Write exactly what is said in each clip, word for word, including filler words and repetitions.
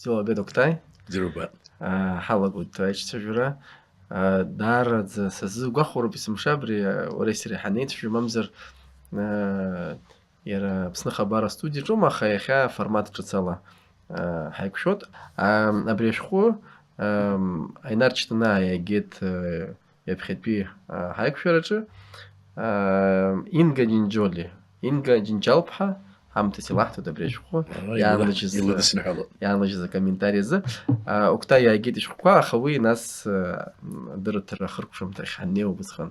Џьоуа беит, Октай. Џьоуба. Аа, ҳалагоит аиҿцәажәара. Аа, даараӡа сазыгәахәароуп есымша абри, аа, уареи сареи ҳанеицәажәо, мамзар, аа, иара Аԥсны ахабар астудиаҿоума, аха иахьа аформат ҿыц ала, аа, ҳаиқәшәоит. Аа, абри ашәҟәы, аа, Аинар Чнаа иагеит, аа, ҩаԥхьатәи, аа, ҳаиқәшәараҿы, аа, Инга Џьынџьоли, Инга Џьынџьалԥҳа, ҳамҭас илаҳҭоит абри ашәҟәы, Ала, иаанлыжьыз, илыдысныҳәалоит. Иаанлыжьыз акомментари азы. Аа, Октай иаагеит ишәҟәқәа, аха уи нас, аа, адырраҭара ахыркәшамҭахь ҳаннеи убысҟан,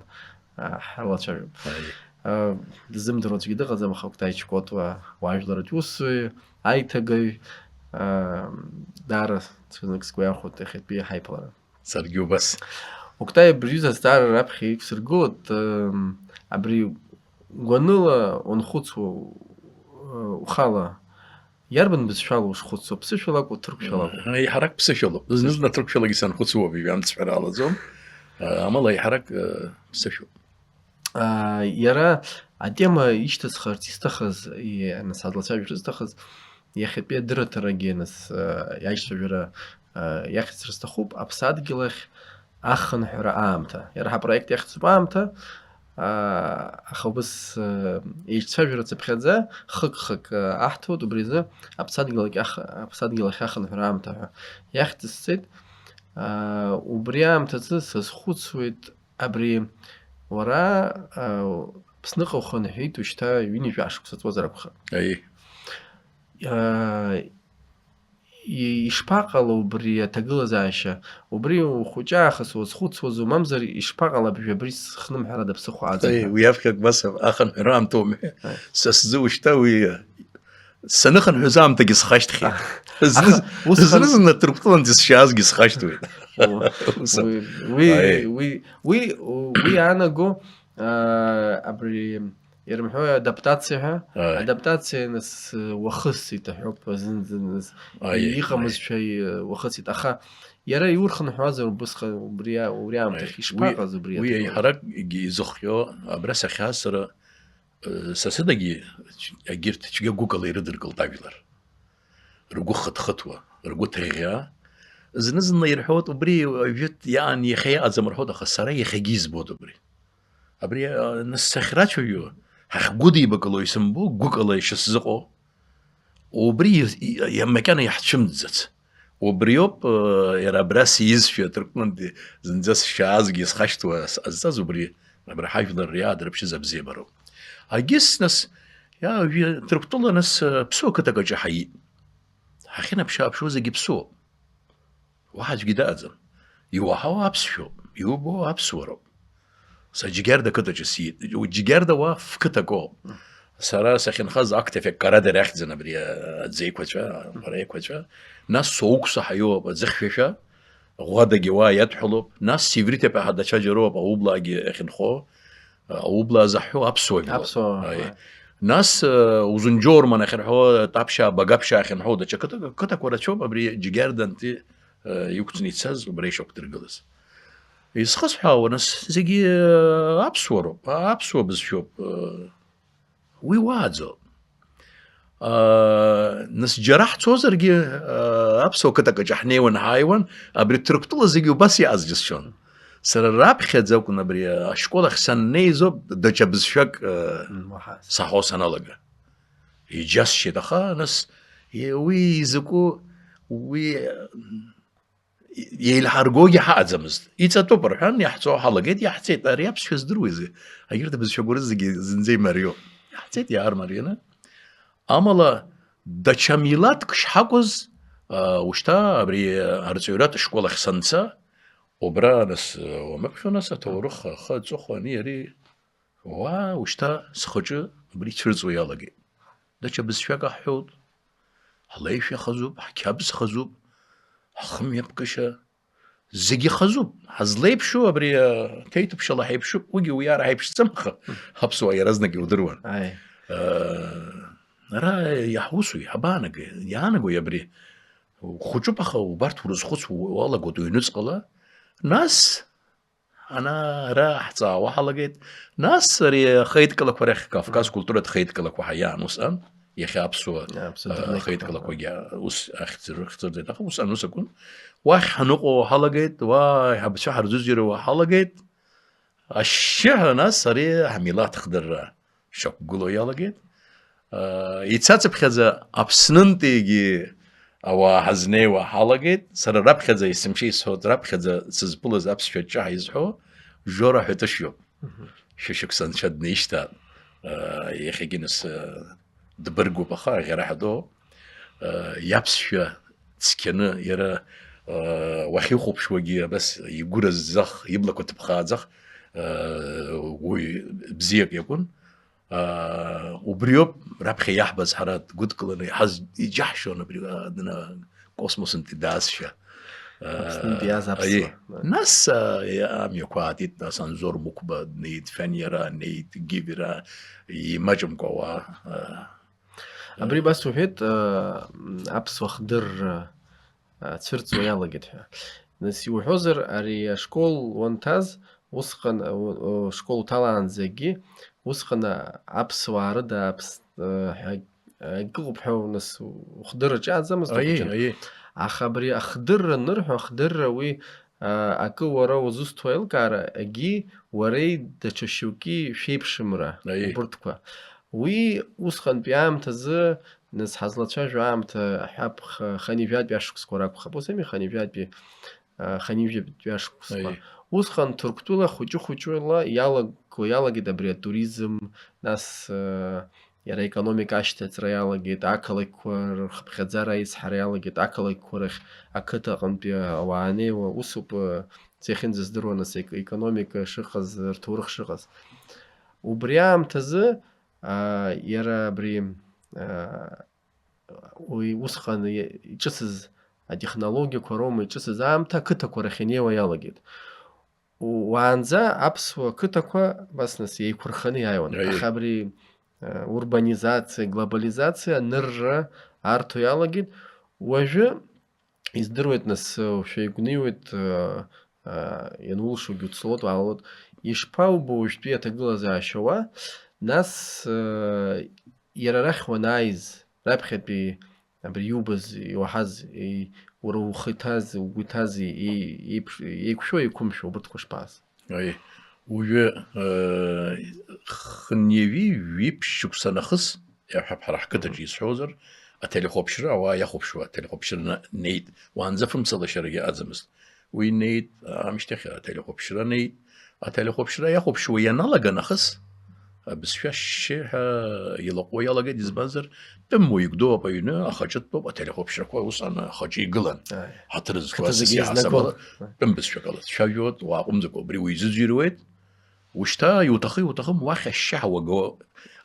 аа, ҳрылацәажәап. Аи. Аа, дыззымдыруа аӡәгьы дыҟаӡам, аха Октай Чкотуа уаажәларратә усзуҩ, аиҭагаҩ, аа, даара ҽазнык сгәы иахәоит иахьатәи ҳаиԥылара. Саргьы убас. Октай, абри аҩыза азҵаара раԥхьа иқәсыргылоит, ыы, абри гәаныла уанхәыцуа, ыы, ухала, иарбан бызшәала ушхәыцуа, ԥсышәала акәу, ҭырқәшәала акәу? Еиҳарак ԥсышәалоуп. Зны-зны ҭырқәшәалагьы санхәыцуа уажәы амцҳәара алаӡом. Амала еиҳарак, ыы, ԥсышәоуп. Аа, иара атема ишьҭысхырц исҭахыз, и-, нас адлацәажәара зҭахыз, иахьатәи адырраҭарагьы, нас, аа, иаиҿцәажәара, аа, иахьӡыр сҭахуп, аԥсадгьыл ахь ахынҳәра аамҭа. Иара ҳапроект иахьӡуп аамҭа, аа, аха убыс, аа, еиҿцәажәара цыԥхьаӡа, хык-хык, аа, аҳҭоит, убри азы аԥсадгьыл ахь ах-, аԥсадгьыл ахь ахынҳәра аамҭа ҳәа иахьӡысҵеит. Аа, убри аамҭазы сазхәыцуеит, Абри уара, а, Аԥсныҟа ухынҳәит, ушьҭа ҩынҩажәа шықәса ҵуазар акәхап. Аиеи. А, и-, ишԥаҟало убри аҭагылазаашьа? Убри ухәыҷы аахыс уазхәыцуазу, мамзар ишԥаҟалап абри схнымҳәра аԥсыхәа аӡаҳәа? Аи, уи аԥхьа Гәасов ахынҳәра аамҭоума? Аи. Са сзы ушьҭа уи Саныхынҳәыз аамҭагьы схашьҭхьеит. Зны, аха ус зны-зынла Ҭырқәтәылантәи сшаазгьы схашьҭуеит. О, ус. Уи, уи, Аиеи. Уи, уи, уи иаанаго, аа, абри ирымҳәои адаптациа ҳәа? Аи. Адаптациа нас, уахысит аҳәоуп, зын-зыныз Аиеи, иҟамызшәа аиеи. И-, уахысит. Аха иара иурхынҳәуазар убысҟан, убри а-, убри аамҭахь Аиеи. Ишԥаҟаз Уи, убри уи аҭыԥ? Еиҳаракгьы изыхҟьо, абра сахьааз сара Са сыдагьы егьырҭ цәгьа гәыкала ирыдыркылт ажәлар. Ргәы хыҭхыҭуа, ргәы ҭыӷьӷьаа. Зны-зынла ирҳәоит, убри жәытә иаан иахьа иҟаӡам рҳәоит, аха сара иахьагьы избоит убри. Абри, а, нас сахьрацәажәо, ҳахьгәыдибакыло исымбо, гәыкала ишысзыҟоу. Убри и-, и-, макьана иаҳцәымӡӡац. Убриоуп, э, иара абра сизшәа, Ҭырқәтәылантәи зынӡа сшаазгьы схашҭуа с-, ҟазҵаз убри, абра ҳажәлар иаадрыԥшыз абзиабароуп. Агьыс нас, иа-, уажәы Ҭырқәтәыла нас, э, Ԥсоу ақыҭак аҿы ҳаит. Ҳахьынаԥшы-ааԥшуа зегьы ԥсуоуп. Уаҳа аӡәгьы дыҟаӡам. Иуаҳауа аԥсшәоуп, иубо аԥсуароуп. Са Џьгьарда ақыҭаҿы сиит. Џьгьарда уа фқыҭакоуп. Сара сахьынхаз Актефек Карадер иахьӡын абри аӡеиқәаҵәа, ампара еиқәаҵәа. Нас Соукса ҳаиоуп, аӡыхьшәашәа. Ӷәадагьы уа иадҳәалоуп. Нас Сивритепе ҳа даҽаџьароуп, аублаагьы ахьынхо. Аублаа заҳҳәо аԥсуа жәлар. Аԥсуа, Аи. Аи. Нас, э, Узунџьоурман ахьырҳәо, Таԥшьаа, Багаԥшьаа ахьынҳәо, даҽа қыҭа-, қыҭақәа рацәоуп, абри Џьгьардантәи, э, иқәҵны ицаз, убра ишақәдыргылаз. Изхысҳәаауа, нас, зегьы, э, аԥсуароуп, а-, аԥсуа бызшәоуп, э, уи уааӡоуп. Аа, нас џьара ҳцозаргьы, аа, аԥсуа қыҭак аҿы ҳнеиуан, ҳааиуан, абри Ҭырқәтәыла зегьы убас иҟаз џьысшьон. Сара раԥхьаӡа акәын абри ашкол ахь саннеизоуп, даҽа бызшәак, аа, М, уаҳа. Саҳо саналага. Иџьасшьеит, аха, нас, е-, уи изакәу, уи, еилҳаргогьы ҳаҟаӡамызт. Иҵатәуп рҳәан, иаҳҵо ҳалагеит, иаҳҵеит. Ари аԥсшәа здыруеи? Егьырҭ абызшәақәа рызегьы зынӡа имариоуп. Иаҳҵеит иаармарианы. Амала, даҽа милаҭк шҳакәыз, а, ушьҭа абри арҵаҩратә школ ахь санца, убра, нас, уамыԥхьо, нас, аҭоурых ахы аҵыхәа ани ари, уа, ушьҭа схаҿы абри цәырҵуа иалагеит. Даҽа бызшәак аҳҳәоит. Ҳлеишәа хазуп, ҳқьабз хазуп, ҳхымҩаԥгашьа, зегьы хазуп. Ҳазлеиԥшу абри, а, ҭеиҭыԥшьала ҳаиԥшуп, уигьы уиаара ҳаиԥшӡам, аха ҳаԥсуаа иаразнак иудыруан. Аи. А, ара иаҳусуи, ҳабаанагеи? Иаанагои абри? Ухәыҷуп, аха убарҭ урызхәыцуа уалагоит уҩныҵҟала. Нас Ана, ара ҳҵаауа ҳалагеит. Нас ари ахеидкылақәа рахь, Кавказ культуратә хеидкылақәа ҳаиаан усҟан. Иахьа аԥсуа, аԥсуа, а, дырнеиқәԥа, ахеидкылақәагьы ус ахьӡ рыхьӡырҵеит. Аха ус анус акәын. Уахь ҳаныҟоу ҳалагеит, уа, ҳабацәа ҳарзыӡырҩуа ҳалагеит. Ашьшьыҳәа нас ари ҳмилаҭ хдырра шьақәгылоу иалагеит. А, ицацыԥхьаӡа Аԥснынтәигьы ауаа ҳазнеиуа ҳалагеит. Сара раԥхьаӡа, есымша исҳәоит, раԥхьаӡа сызԥылаз аԥсшәа ҷаҳа изҳәо Жора Ҳәатышиоуп. Мгм. Шәышықәса анцәа днеишьҭааит. А, иахьагьы нас, а, дбыргуп, аха аӷьара ҳәа доуп. Э, иаԥсшәа цқьаны иара, э, уахьихәаԥшуагьы абас игәы разӡах, иблақәа ҭыԥхааӡах, э, уаҩ бзиак иакәын. Э, убриоуп раԥхьа иаҳбаз ҳара дгәыдкыланы иҳаз-, иџьаҳшьон абри, э, дна-, космосынтәи даазшәа. Э, Аԥснынтәи иааз аи, аԥсуа. Нас, э, амҩақәа аатит, нас Анзор Мықәба днеит, Фаниара неит, Гивера, имаҷымкәа ауаа, э, Абри абас уҳәеит, э, м, аԥсуа хдырра, э, цәырҵуа иалагеит ҳәа. Нас иуҳәозар, ари ашкол уанҭаз, усҟан, э, у-, у-, школ уҭалаанӡагьы, усҟан, а, аԥсуаа рыда аԥс-, э, ҳәа, э, акы ыҟоуп ҳәа, нас, ухдырра ҿиааӡамызт, аиеи, ухәыҷын. Аиеи. Аха абри ахдырра анырҳәо, ахдырра уи, а, акы уара узусҭоу аилкаара, егьи уареи даҽа шьоуки шәеиԥшымра, аиеи, убырҭқәа. Уи усҟантәи аамҭазы, нас ҳазлацәажәо аамҭа, аҳәап, х-, хынҩажәатәи ашықәсқәа ракәхап. Ус ами, хынҩажәатәи, а, хынҩажәатәи ашықәсқәа. Аиеи. Усҟан Ҭырқәтәыла хәыҷы-хәыҷыла иалаго иалагеит абри атуризм, нас, а, иара аекономика ашьҭаҵра иалагеит, ақалақьқәа рхыԥхьаӡара аизҳара иалагеит, ақалақьқәа рахь ақыҭаҟынтәи ауаа анеиуа, усоуп, а, зехьынӡаздыруа, нас, ек-, економика шыҟаз, рҭоурых шыҟаз. Убри аамҭазы, а, иара абри, а, уи усҟан и-, иҿыцыз атехнологиақәа роума иҿыцыз аамҭа ақыҭақәа рахь инеиуа иалагеит. У-, уаанӡа аԥсуа қыҭақәа абас нас еиқәырханы иааиуан. Аиеи. Аха абри, а, урбанизациа, глобализациа анырра арҭо иалагеит. Уажәы издыруеит, нас, шәеигәныҩуеит, а, а, ианулшогьы уцалот, уаалот. Ишԥаубо уажәтәи аҭагылазаашьа уа? Нас, а, иара арахь уанааиз, раԥхьатәи абри иубаз, иуаҳаз, и-, уара ухы иҭаз, угәы иҭаз, и-, и-, еиԥш-, еиқәшәо, еиқәымшәо, убырҭқәа шԥааз? Аи, уажәы, э, хынҩажәи жәиԥшь шықәса нахыс, иаҳҳәап, ҳара ҳқыҭаҿы исҳәозар, ателехәаԥшра, ауаа иахәаԥшуа ателехәаԥшра на-, неит. Уаанӡа фымцалашьарагьы аӡамызт. Уи неит, аамышьҭахь ателехәаԥшра неит. Ателехәаԥшра иахәаԥшуа ианалага нахыс, абызшәа шьшьыҳәа илаҟәуа иалагеит, избанзар, тәым уаҩык дууп аҩны, ахаҿы дтәоуп, ателехәаԥшрақәа усҟан ахаҿы игылан. Ааи. Ҳаҭыр зқәу, қыҭа зегьы асасцәа еизнагон. Ҳасабала, тәым бызшәак ала дцәажәоит, уааҟәымҵӡакәа убри уизыӡырҩуеит. Ушьҭа иуҭахы-иуҭахым уахь ашьшьыҳәа уаго.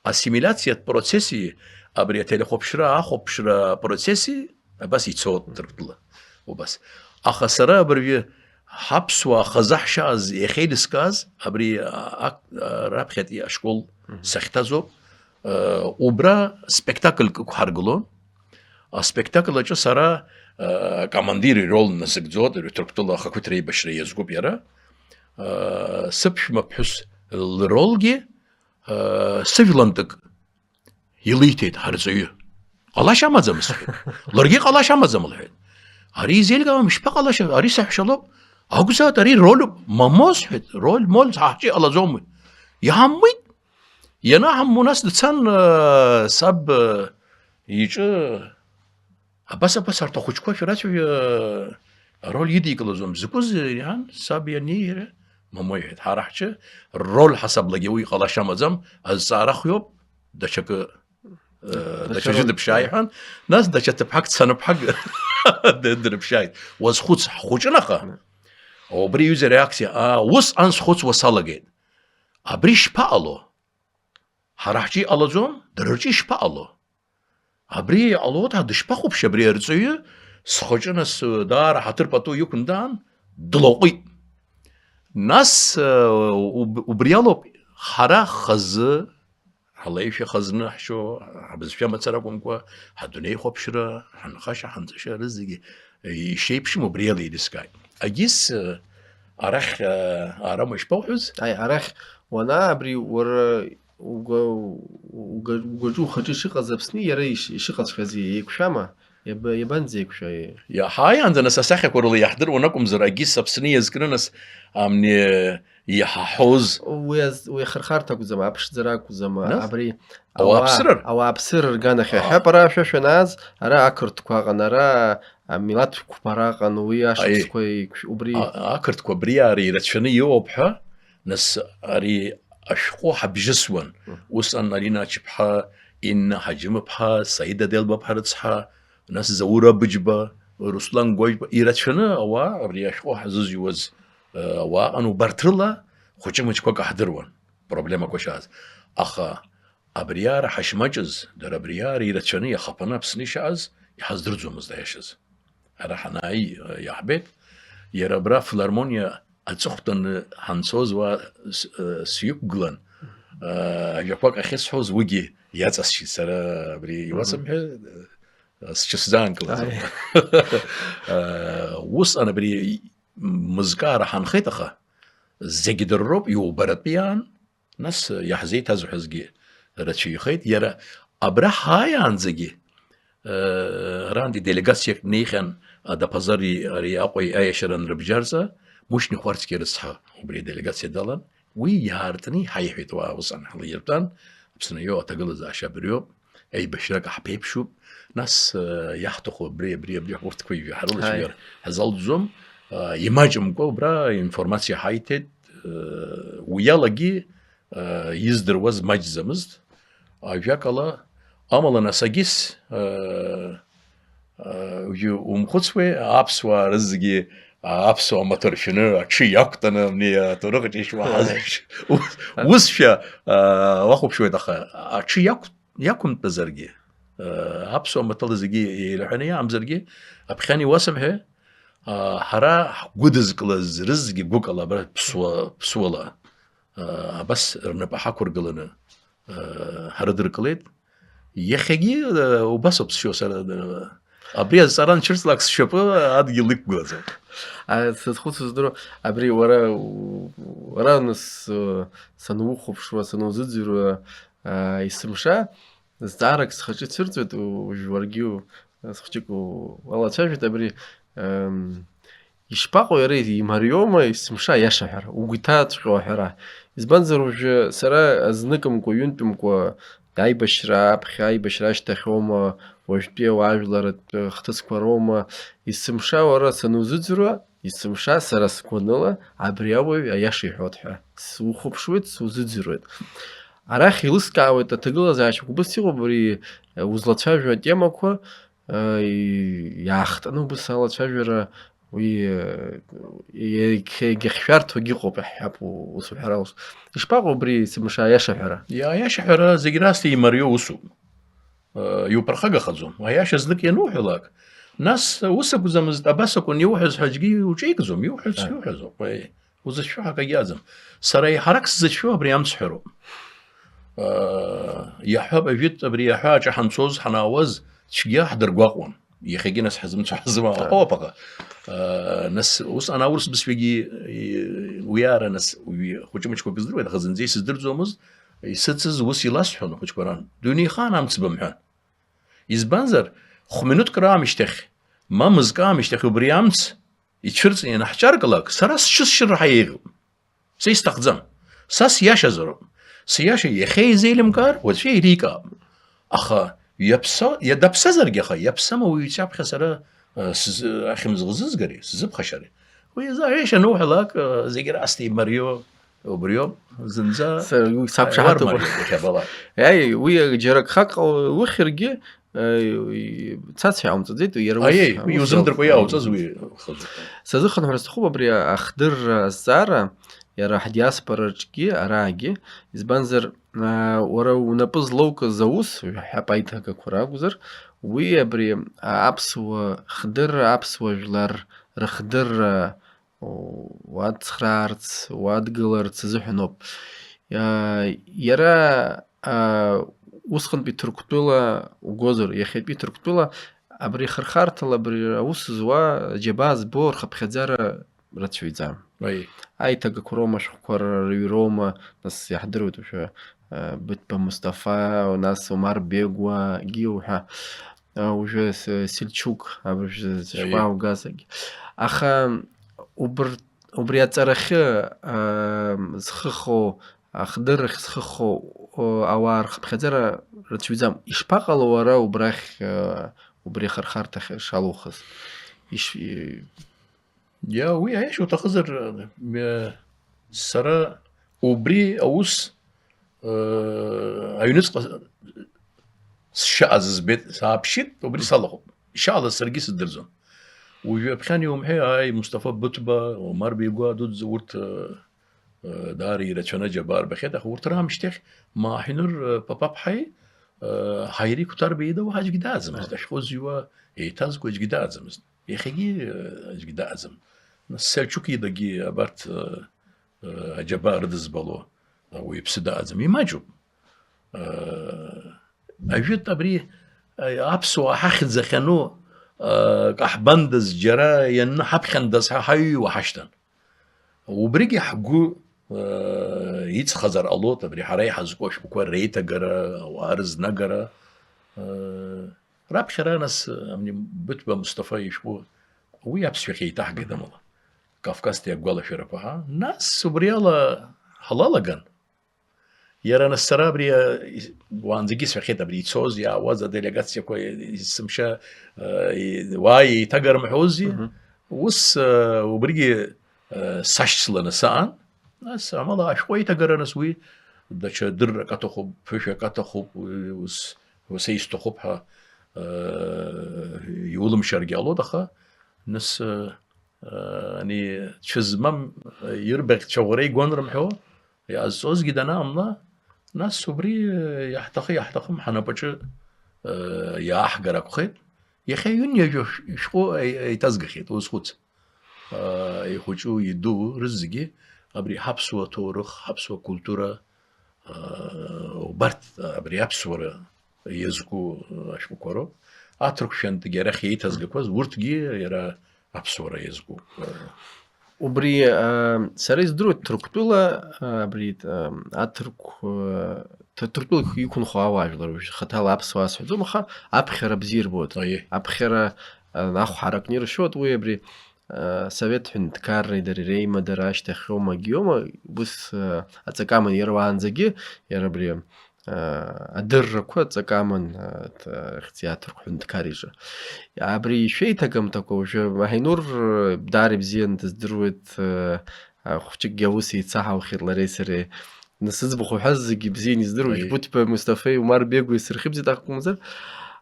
Ассимилиациатә процесси абри ателехәаԥшра ахәаԥшра процесси абас ицоит Ҭырқәтәыла. Убас. Аха сара абыржәы ҳаԥсуаа хазы ҳшааз иахьеилыскааз, абри, а, а, раԥхьатәи ашкол, мгм, сахьҭазоуп. Э, убра спектакльк ықәҳаргылон. Аспектакль аҿы сара, э, командир ирол насыгӡоит, Ҭырқәтәыла ахақәиҭра еибашьра иазкуп иара. Э, сыԥшәма ԥҳәыс лролгьы, э, сыжәлантәык илиҭеит ҳарҵаҩы. Ҟалашьа амаӡам, сҳәеит. Ларгьы ҟалашьа амаӡам, лҳәеит. Ари изеилкаауам, ишԥаҟалашьа, ари саҳәшьа лоуп. Акәзааит, ари рольуп, мамоу, сҳәеит, роль мольц ҳахьчи ҟалаӡомуи? Иаҳамуит. Ианаҳаму, нас дцан, э, саб, э, иҿы, абас, абас, арҭ ахәыҷқәа шәарацәажәа, э, ароль идикылаӡом. Закәыз, иҳәан, саб ианеира, мамоу, иҳәеит, ҳара ҳҿы роль ҳасаблагьы уи ҟалашьа амаӡам, азҵаара хиоуп, даҽакы, э, даҽа даҽаӡәы роль дыԥшаа, иҳәан, нас даҽа ҭыԥҳак дцаны ԥҳак д-, дрыԥшааит. Уазхәыц, ҳхәыҷын аха. Убри аҩыза реакциа, аа, усҟан схәыцуа салагеит. Абри шԥаҟало? Ҳара ҳҿы иҟалаӡом, дара рҿы ишԥаҟало? Абри иҟалоит, ҳа дышԥахәаԥши абри арҵаҩы? Схаҿы нас, даара ҳаҭыр пату иқәын даан, длаҟәит. Нас, э, уб-, убри алоуп, ҳара хазы, ҳлеишәа хазны ҳшьо, ҳбызшәа мацара акәымкәа, ҳадунеихәаԥшра, ҳанхашьа, ҳанҵашьа рызегьы ишеиԥшым убри ала еилыскааит. Агьыс, э, арахь, э, арама ишԥауҳәоз? Аи, арахь уанаа, абри уара угәа-, угәаҿы ухаҿы ишыҟаз Аԥсни иара иш-, ишыҟаҵәҟьаз еиқәшәама? Иаба-, иабанӡеиқәшәа? Иаҳааиаанӡа нас асахьақәа рыла иаҳдыруан акәымзар, егьыс Аԥсны иазкны нас амни иҳаҳоз. Уи аз-, уи ахырхарҭа акәӡам, аԥшӡара акәӡам, Нас? Абри Ауааԥсыра? Ауааԥсыра рганахь. Аҳ. Аҳәап, ара ашәа шәанааз, ара ақырҭқәа аҟан, ара амилаҭ қәԥара аҟан, уи ашықәсқәа еиқәшә-, убри. А-, ақырҭқәа абриаара ирацәаны иоуп ҳәа, нас ари ашәҟәы ҳабжьысуан. Мм. Усҟан Арина Ачыԥҳа, Инна Ҳаџьымыԥҳа, Саида Делбаԥҳа рыцҳа, нас Заур Абыџьба, Руслан Гәажәба, ирацәаны ауаа абри ашәҟәы ҳзызҩуаз, э, ауаа ыҟан, убарҭ рыла хәыҷы-мыҷқәак аҳдыруан, проблемақәа шааз. Аха абриаара ҳашмаҷыз, дара абриаара ирацәаны иахаԥаны Аԥсны ишааз иҳаздырӡомызт, аиашаз. Ара ҳанааи, э, иаҳбеит, иара абра афилармониа аҵыхәтәаны ҳанцоз уа с-, э, сҩықәгылан, э, ажәақәак ахьысҳәоз уигьы иаҵасшьит, сара абри Мгм. иуасымҳәеи, э, сҽысзаанкылаӡом. Ааи. Э, усҟан абри мызкаара ҳанхеит, аха зегьы дырроуп, иубаратәы иаан, нас иаҳзеиҭазҳәазгьы рацәаҩхеит. Иара абра ҳааиаанӡагьы, э, арантәи делегациак неихьан, Адапазари ари Аҟәеи аиашьара анрыбжьарҵа, Мушьни Хәарцкиа рыцҳа убри аделегациа далан, уи иаартны иҳаиҳәеит, уаа, усҟан ҳлаиртәан, Аԥсны иоу аҭагылазаашьа абриоуп, еибашьрак ҳԥеиԥшуп, нас, э, иаҳҭаху абри, абри, абри, урҭқәа ижәҩа ҳрылашәҩар Ааи. ҳазалҵӡом, э, имаҷымкәа убра информациа ҳаиҭеит, э, уи алагьы, э, издыруаз маҷӡамызт, ажәакала, амала нас агьыс, э, э, уажәы умхәыцуеи, аԥсуаа рызегьы, а, аԥсуаа маҭәа ршәаны, аҽы иақәтәаны, абни аҭоурых аҿы ишуаҳаз, Ааи. ус-, усшәа, э, уахәаԥшуеит, аха аҽы иақә-, иақәымтәазаргьы, э, аԥсуаа маҭәала зегьы еилаҳәаны иаамзаргьы, аԥхьан иуасымҳәеи, э, ҳара ҳгәыдызкылаз рызегьы гәыкала абра ԥсуа-, ԥсуала, э, абас рнапы ҳақәыргыланы, э, ҳрыдыркылеит. Иахьагьы, э, убас ауп сшәо сара, э, абри азҵаара анцәырҵлак сшьапы адгьыл иқәгылаӡом. А, сазхәыцуа здыруа, абри уара, у-, уара нас, э, санухәаԥшуа, санузыӡырҩуа, а, есымша, зҵаарак схаҿы ицәырҵуеит, у-, уажә уаргьы у-, схәыҷык у-, уалацәажәоит, абри, эм, ишԥаҟоу иара, имариоума есымша аиаша аҳәара, угәы иҭаҵәҟьоу аҳәара? Избанзар, уажәы сара азныкымкәа, ҩынтәымкәа, аибашьра аԥхьа, аибашьра ашьҭахьоума, уажәтәи ауаажәларратә хҭысқәа роума, есымша уара санузыӡырҩуа, есымша сара сгәаныла абри ауаҩ аиаша иҳәоит ҳәа сухәаԥшуеит, сузыӡырҩуеит. Арахь еилыскаауеит аҭагылазаашьақәа, убыс иҟоуп абри, э, узлацәажәо атемақәа, э, и-, иаахтны убыс алацәажәара уи, э, иагь-, иагьахьшәарҭоугьы ыҟоуп, иаҳҳәап, у-, ус уҳәар алшоит. Ишԥаҟоу абри есымша аиаша ҳәара? Иа-, аиаша ҳәара зегь раасҭа имариоу усуп. Э, иуԥырхагахаӡом. Аиаша знык иануҳәалак, нас ус акәӡамызт, абас акәын иуҳәаз ҳәа аӡәгьы иуҿеикӡом, иуҳәаз, Ааи. иуҳәазоуп. Уи узыцәшәо ҳәа акагьы ыҟаӡам. Сара еиҳарак сзыцәшәо абри амц ҳәароуп. Э, иаҳҳәап, ажәытә абри аҳәааҿы ҳанцоз, ҳанаауаз, цәгьа ҳдыргәаҟуан. Иахьагьы нас ҳазымцо ҳазыма Ааи. ҟоуп аҟа. Э, нас усҟан аурыс бызшәагьы, э, уи аара нас уи хәыҷы-мыҷқәак здыруеит, аха зынӡа исыздырӡомызт, исыцыз ус иласҳәон ахәыҷқәа ран. Дунеихаан амц бымҳәан. Избанзар, хә-минуҭк раамышьҭахь, ма мызкы аамышьҭахь убри амц ицәырҵны ианаҳҿаркылак, сара сҽысшьыр еиӷьуп. Са исҭахӡам. Са сиашазароуп. Сиаша иахьа изеилымкаар, уаҵәы еиликаап. Аха иаԥса-, иа-, даԥсазаргьы, аха иаԥсам ауаҩы иҿаԥхьа сара, э, сзы-, ахьымӡӷ зызгари, сзыԥхашьари? Уи азы аиаша ануҳәалак, э, зегь раасҭа имариоу убриоуп, зынӡа Са-, уи сақәшаҳаҭуп. Уармариоуп иахьабалак. Аи, уи џьара гхак ҟа-, ухьыргьы, э, и-, цацҳәа иҟамҵаӡеит, иара ус, Аиеи, уи ус иузымдыркәа иауп. Иауҵаз уи хазуп. Сазыхынҳәыр сҭахуп абри ахдырра азҵаара, иара ҳдиаспораҿгьы, араагьы, избанзар, а, уара унапы злоукыз аус, ҳәап аиҭагақәа ракәзар, уи абри аԥсуа хдырра, аԥсуа жәлар рыхдырра, уацхраарц, уадгыларц азыҳәаноуп. Иа-, иара, а, усҟантәи Ҭырқәтәыла угозар, иахьатәи Ҭырқәтәыла абри ахырхарҭала абри аус зуа, аџьабаа збо рхыԥхьаӡара рацәаҩӡам. Аиҭагақәа роума, ашәҟәқәа рыҩроума, нас иаҳдыруеит уажәы, э, Быҭәба Мусҭафа, нас Омар Бегәагьы уҳәа, э, уажәы С-, Сельчук абыржә зышәҟәы ааугазаргьы. Аха убр-, убри аҵарахьы, э, зхы хоу, ахдыррахь зхы хоу, о, ауаа рхыԥхьаӡара рацәаҩӡам. Ишԥаҟало уара убрахь, э, убри ахырхарҭахь шалухыз? Иш-, и- Иа, уи аиаша уҭахызар, э, сара убри аус, э, аҩныҵҟа сшааз збеит, сааԥшит, убри салахәуп. Ишаалаз саргьы сыздырӡом. Уажәы аԥхьан иумҳәеи, ааи, Мусҭафа Быҭәба, Омар Бегәа дуӡӡа урҭ, э, э, даара ирацәаны аџьабаа рбахьеит, аха урҭ раамышьҭахь Маҳинур, э, Папаԥҳаи, э, Ҳаири Қәҭарбеи идауа аӡәгьы дааӡамызт, ашәҟәы зҩуа еиҭазго аӡәгьы дааӡамызт. Иахьагьы, э, аӡәгьы дааӡам. Нас Сельчук идагьы абарҭ, э, э, аџьабаа рыдызбало, э, уаҩԥсы дааӡам. Имаҷуп. Э, ажәытә абри, э, аԥсуаа ҳахьӡ ахьану, э, каҳбандаз џьара ианны ҳаԥхьандаз ҳа ҳаҩуа ҳашьҭан. Убригьы ҳгәы, э, иҵхазар ҟалоит, абри ҳара иҳазку ашәҟәқәа реиҭагара, ауаа рызнагара, э, Раԥхьара нас, ами, Быҭәба Мусҭафа ишәҟәы, уи аԥсшәахь еиҭаҳгеит амала. Кавказтәи агәалашәарақәа, ҳа? Нас убри ала ҳлалаган. Иара нас сара абри, а, ис-, уаанӡагьы исҳәахьеит, абри ицоз, иаауаз аделегациақәа, есымша, а, и-, уааи еиҭагар мҳәози? Мгм. Ус, а, убригьы, а, сашьцыланы саан. Нас, амала, ашәҟәы аиҭагара, нас, уи даҽа дыррак аҭахуп, ԥышәак аҭахуп, уи ус, ус исҭахуп ҳәа, э, иулымшаргьы ҟалоит, аха, нас, э, э, ани, цәа змам, э, ирбаӷь цәаӷәара игон рымҳәо, иҟазҵозгьы данаамла, нас убри, э, иаҳҭахы-иаҳҭахым ҳанапаҿы, э, иааҳгар акәхеит. Иахьа ҩынҩажәа шә-, шәҟәы аи-, аиҭазгахьеит, узхәыц. Аа, ихәыҷу, иду рызегьы абри ҳаԥсуа ҭоурых, ҳаԥсуа культура, аа, убарҭ абри аԥсуара иазку ашәҟәқәа роуп. Аҭырқәшәантәгьы арахь еиҭазгақәаз, урҭгьы иара аԥсуара иазкуп. Убри, аа, сара издыруеит, Ҭырқәтәыла, аа, абри, аа, аҭырқә, аа, Ҭ-, Ҭырқәтәыла иқәынхо ауаажәлар, уажә хаҭала аԥсуаа сҳәаӡом, аха аԥхьара бзиа ирбоит. Аиеи. Аԥхьара, аа, ахә ҳаракны иршьоит, уи абри, Совет ҳәынҭқарреи дареи реимадара ашьҭахьоума, агьиоума, ус, аҵакы аман иара уаанӡагьы, иара абри, адыррақәа аҵакы аман, т-, ахьӡ иаҭырқә ҳәынҭқар иҿы. Абри ишәеиҭагамҭақәа уажәы Маҳинур даара ибзианы дыздыруеит, хәҷыкгьы аус еицаҳаухьеит лареи сареи. Нас зыӡбахә уҳәаз зегьы бзианы издыруеит, Аиеи. Џьбуҭба Мусҭафеи Умар Бегәеи сырхьыбзеит ахкымзар.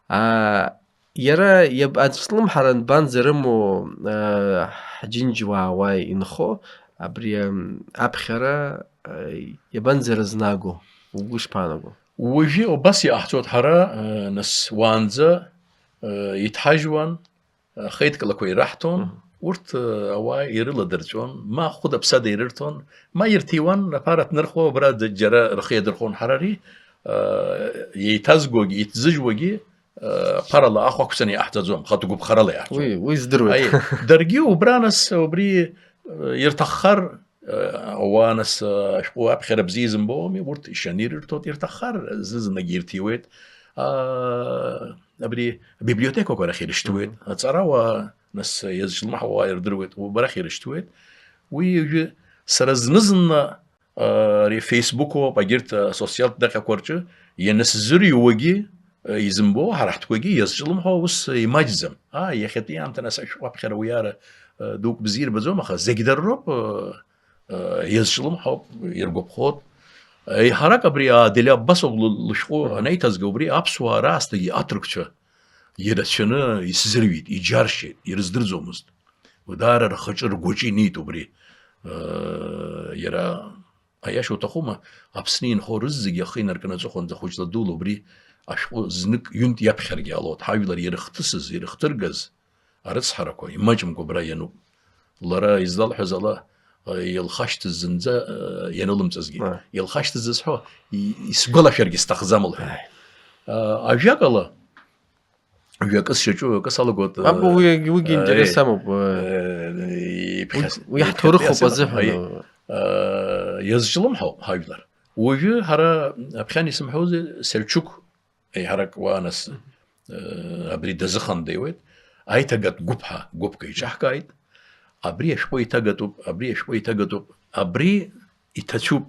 А, Иара иаб-, аӡә длымҳара анбанӡарымоу, э, ҳџьынџьуаа уа инхо, абри, м, аԥхьара, э, иабанӡарызнаго, угәы ишԥаанаго? Уажәы убас иҟаҳҵоит ҳара, э, нас уаанӡа, э, иҭҳажьуан, э, хеидкылақәа ираҳҭон, Мгм. урҭ, э, ауаа ирыладырҵәон, ма хәыда-ԥсада ирырҭон, ма ирҭиуан, аԥара ҭнырхуа, убра д-, џьара рхы иадырхәон. Ҳара ари, э, еиҭазгогьы, иҭзыжьуагьы, ԥарала ахә ақәҵаны иаҳҭаӡом, хатә гәыԥхарала иаҳҭоит. Уи, уи здыруеит. Аиеи, даргьы убра нас, убри, э, ирҭаххар, э, ауаа нас, э, ашәҟәы аԥхьара бзиа изымбо ами, урҭ ишьаны ирырҭоит, ирҭаххар зны-зынлагьы ирҭиуеит. Аа, абри абиблиотекақәа рахь ирышьҭуеит. Мгм. Аҵарауаа нас иазҿлымҳауа ирдыруеит, убарахь ирышьҭуеит. Уи уажәы сара зны-зынла Ари Facebook-оуп, агьырҭ асоциалтә даҟьақәа рҿы ианысзырҩуагьы, изымбо, ҳара ҳтәқәагьы иазҿлымҳауа ус имаҷӡам. Аа, иахьатәи аамҭа нас ашәҟәы аԥхьара уиаара, дук бзиа ирбаӡом, аха зегь дара роуп, иазҿлымҳауп, иргәаԥхоит. Еиҳарак абри Аделиа Аббасоглу лышәҟәы Мгм. анеиҭазга, убри аԥсуаа раасҭагьы аҭырқәцәа ирацәаны исзырҩит, иџьаршьеит, ирыздырӡомызт. Даара рхаҿы, ргәаҿы инеит убри. Иара Аиаша уҭахума, Аԥсны инхо рызегьы ахы инаркны аҵыхәанӡа хәыҷла дула убри ашәҟәы знык-ҩынтә иаԥхьаргьы ҟалоит, ҳажәлар ирыхҭысыз, ирыхҭыргаз арыцҳарақәа имаҷымкәа абра иануп. Лара излалҳәаз ала, илхашьҭыз зынӡа, ианылымҵызгьы. Ааи. Илхашьҭыз зызҳәо, и-, исгәалашәаргьы сҭахӡам лҳәеит. Ааи. Ажәакала, Жәакы сшьаҿу, акы салагоит, Аб, уи, уигьы э, интерес э, амоуп, э. э, иԥхьа Уи, уи ҳҭоурыхоуп азыҳәан. Иазҿлымҳауп ҳажәлар. Уажәы ҳара аԥхьан исымҳәозеи, Сельчук еиҳарак уааныс, абри дазыхандеиуеит, аиҭагатә гәыԥ ҳәа гәыԥк еиҿаҳкааит. Абри ашәҟәы еиҭагатәуп, абри ашәҟәы еиҭагатәуп, абри иҭацәуп,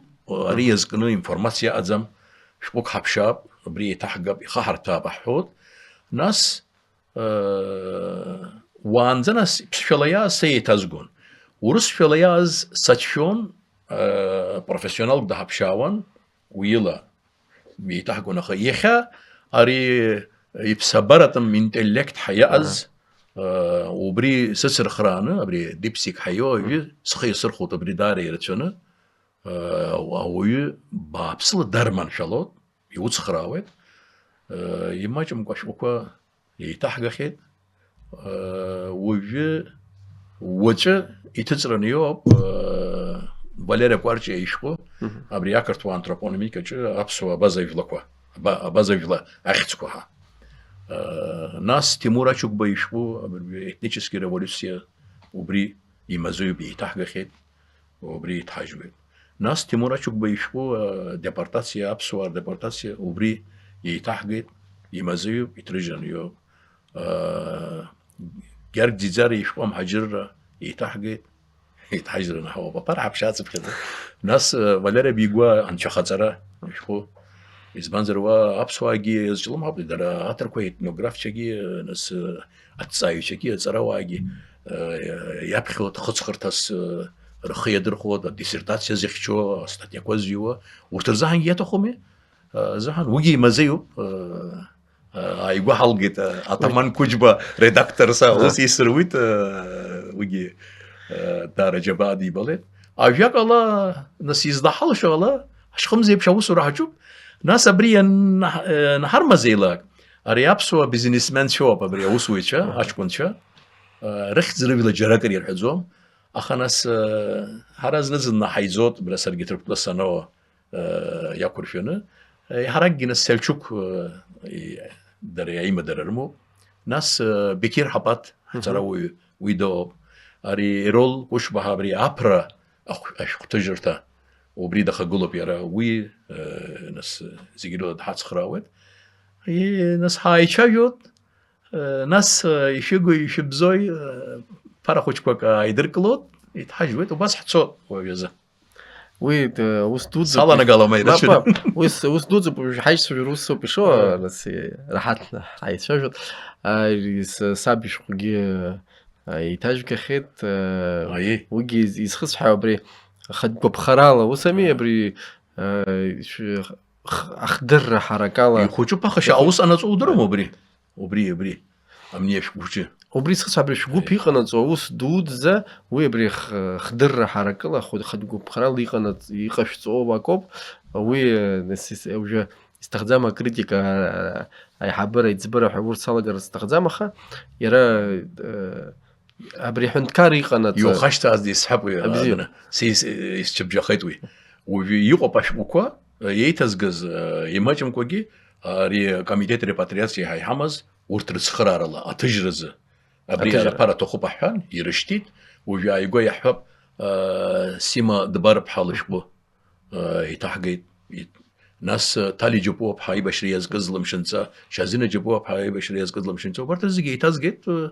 ари иазкны информациа ыҟаӡам, шәҟәык ҳаԥшаап, абри еиҭаҳгап, ихаҳарҭәаап аҳәот. Нас, уаанӡа нас ԥсшәала иааз са еиҭазгон. Урысшәала иааз сацәшәон, профессионалк даҳаԥшаауан, уи ила еиҭаҳгон, аха иахьа ари иԥсабаратәым интеллект ҳәа иааз, убри сыцырхрааны, абри дипсик ҳәа иоуа аҩы схы иасырхәоит, абри даара ирацәаны, ауаҩы бааԥсыла дарманшәалоит, иуцхраауеит, имаҷымкәа ашәҟәқәа еиҭаҳгахьеит. Уажәы, уаҵәы иҭыҵраны иоуп Валери Кәарҷиа ишәҟәы, абри ақырҭуа антропонимикаҿы аԥсуа абаза жәлақәа, аба-, абаза жәла ахьӡқәа ҳәа. Нас Тимур Ачыгәба ишәҟәы, абри етнический революциа, убри имазеиуп, еиҭаҳгахьеит. Убри иҭҳажьуеит. Нас Тимур Ачыгәба ишәҟәы, э, депортациа, аԥсуаа рдепортациа, убри еиҭаҳгеит, имазеиуп, иҭрыжьын иоуп. Э, Гьаргь Ӡиӡариа ишәҟәы амҳаџьырра еиҭаҳгеит, еиҭҳажьраны ҳауп. Аԥара ҳаԥшьацыԥхьаӡа. Нас, э, Валери Бигәаа анцәахаҵара ишәҟәы. Избанзар, уа аԥсуаагьы иазҿлымҳауп, дара аҭырқәа етнографцәагьы, э, нас, э, аҭҵааҩцәагьы, аҵарауаагьы, э, иаԥхьоит хыҵхырҭас, э, рхы иадырхәоит, адиссертациа зыхьчо, астатиақәа зҩуа, урҭ рзыҳәангьы иаҭахуми? Э, азыҳәан уигьы имазеиуп, э, э, ааигәа ҳалгеит, э, Атаман Қәыџьба редакторс, ус исыруит, э, уигьы, э, даара џьабаа дибалеит. Ажәакала, нас излаҳалшо ала, ҳшхымзеиԥш аусура ҳаҿуп, нас абри иан-, э, анҳармазеилак, ари аԥсуа бизнесменцәоуп абри аусуҩцәа, аҷкәынцәа, э, рыхьӡ-рыжәла џьаракыр ирҳәаӡом, аха нас, э, ҳара зны-зынла ҳаиӡоит, бра саргьы Ҭырқәтәыла саноуа, э, иақәыршәаны, э, еиҳаракгьы нас Сельчук, э, и-, дара аимадара рымоуп, нас, э, Беқьир Ҳапаҭ, ҳҵарауаҩы, уи дыҟоуп, ари Ерол Кәышбаҳа абри аԥра ахә-, ашәҟәҭыжьырҭа, убри дахагылоуп иара, уи, э, нас, зегь рыла дҳацхраауеит. И, нас ҳааицәажәоит, э, нас, э, ишәыгу, ишәыбзои, э, ԥара хәыҷқәак ааидыркылоит, иҭҳажьуеит, убас ҳцоит уажәазы. Уи, э, ус дуӡӡоуп. Саланагалом, аи, мап, рацәаны. Мап, ус, ус дуӡӡоуп, уажә ҳаишьцәажәара ус ауп ишыҟоу, Ага. Нас, э, раҳаҭны ҳаицәажәоит. Ари с-, саб ишәҟәгьы, э, еиҭажәгахьеит, э, Аиеи. Уигьы из-, изхысҳәаау абри, ахатә гәаԥхарала, ус ами, Аиеи. Абри, э, шә-, х-, ахдырра ҳаракала. Ихәыҷуп, аха шьа-, Ихәыҷ-, аус анаҵо удыруама убри? Убри, убри. Амни ашәҟәы хәыҷы. Убри схысҳәа, абри шәгәыԥ Аиеи. Иҟанаҵо аус дуӡӡа, уи абри х-, хдырра ҳаракыла, хәы-, хатә гәаԥхарала иҟанаҵ-, иҟашәҵо акоуп. Уи, э, нас ис-, уажәы Исҭахӡам акритика, а, аиҳабыра, аиҵбыра ҳәа урҭ салагар сҭахӡам, аха иара, э, абри аҳәынҭқар иҟанаҵы- Иухашҭаазҭгьы исҳәап уи, Абзиа. Адәны. Са ис-, исчыбжьахеит уи. Уажәы иҟоуп ашәҟәқәа, э, еиҭазгаз, э, имаҷымкәагьы, ари акомитет репатриациа ҳәа иҳамаз, урҭ рыцхыраарала, аҭыжьразы. Абри Аҭыжьра. Аԥара аҭахуп аҳәан, ирышьҭит. Уажәы ааигәа иаҳҳәап, э, Сима Дбарԥҳа лышәҟәы. Э, иҭаҳгеит. Ит-, нас, э, Ҭали Џьапуаԥҳа аибашьра иазкыз лымшынҵа, Шьазина Џьапуаԥҳа аибашьра иазкыз лымшынҵа, убарҭ зегьы еиҭазгеит, э,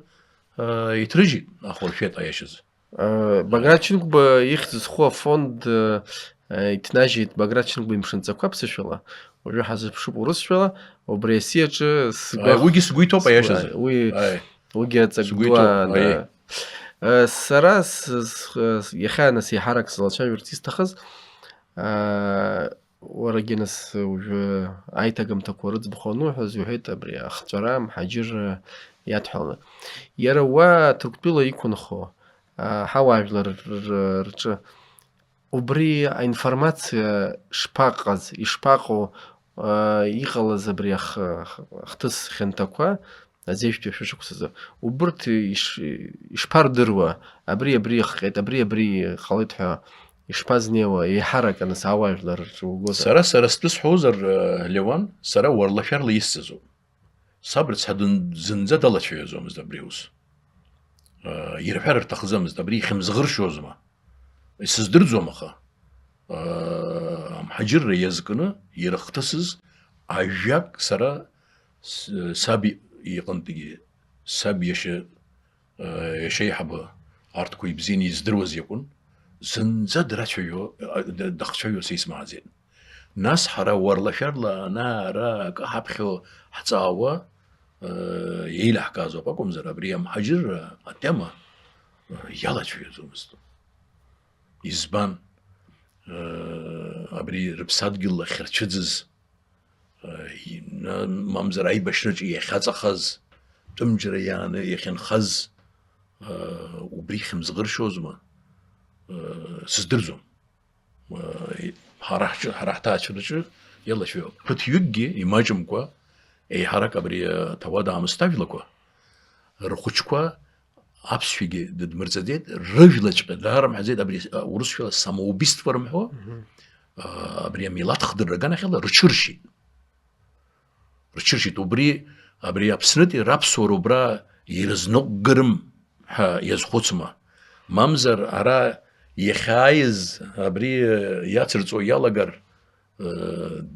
э, иҭрыжьит, ахәыршәеит аиашазы. Э, Баграт Чынгәба ихьӡ зху афонд, э, э, иҭнажьит Баграт Чынгәба имшынҵақәа ԥсышәала, уажәы ҳазыԥшуп урысшәала, убри асиаҿы сгәах-, Э, уигьы сгәы иҭоуп сгәы-, аиашазы. Уи, Аи. Уигьы аҵак Сгәы иҭоуп, дуаан, аи. Э, сара с-, с-, с-, иахьа нас еиҳарак сзалацәажәарц исҭахыз, э, уарагьы нас уажәы аиҭагамҭақәа рыӡбахә ануҳәаз, иуҳәеит абри ахҵәара, мҳаџьырра иадҳәаланы. Иара уа Ҭырқәтәыла иқәынхо, э, ҳауаажәлар р-, р-, рҿы убри аинформациа шԥаҟаз, ишԥаҟоу, аа, иҟалаз абри ах-, ах-, ахҭыс хьанҭақәа, азеижәтәи ашәышықәсазы, убырҭ иш-, ишԥардыруа, абри, абри ихҟьеит, абри, абри ҟалеит ҳәа ишԥазнеиуа, еиҳарак аныс ауаажәлар рҿы угозар? Сара, сара стәы сҳәозар, э, Леуан, сара уарлашәарла исҵазоуп. Саб рыцҳа дын-, зынӡа далацәажәаӡомызт абри аус. Ирҳәар рҭахӡамызт, абри ихьымӡӷыршьозма? Исыздырӡом, аха амҳаџьырра иазкны ирыхҭысыз ажәак сара саб иҟынтәгьы, саб иашьа, иашьеиҳабы арҭқәа ибзианы издыруаз иакәын, зынӡа драцәажәо, дахцәажәо са исмааӡеит. Нас ҳара уарла-шәарла ана-ара акы ҳаԥхьо ҳҵаауа еилаҳкаазоуп акәымзар, абри амҳаџьырра атема иалацәажәаӡомызт. Избан? Абри рыԥсадгьыл ахьырцәыӡыз, мамзар аибашьраҿы иахьаҵахаз, тәымџьара иааны иахьынхаз, убри хьымӡӷыршьозма? Сыздырӡом. Ҳара ҳҿы, ҳара ҳҭаацәараҿы иалашәо ԥыҭҩыкгьы имаҷымкәа, еиҳарак абри аҭауад аамысҭажәлақәа рхәыҷқәа аԥсшәагьы дыдмырҵаӡеит, рыжәлаҵәҟьа даарымҳәаӡеит, абри урысшәала самоубийство рымҳәо, абри амилаҭ хдырра аганахьала рҽыршьит. Рҽыршьит. Убри, абри Аԥснытәи раԥсуара убра ирызныҟәгарым ҳәа иазхәыцма? Мамзар ара иахьааиз абри иацырҵо иалагар,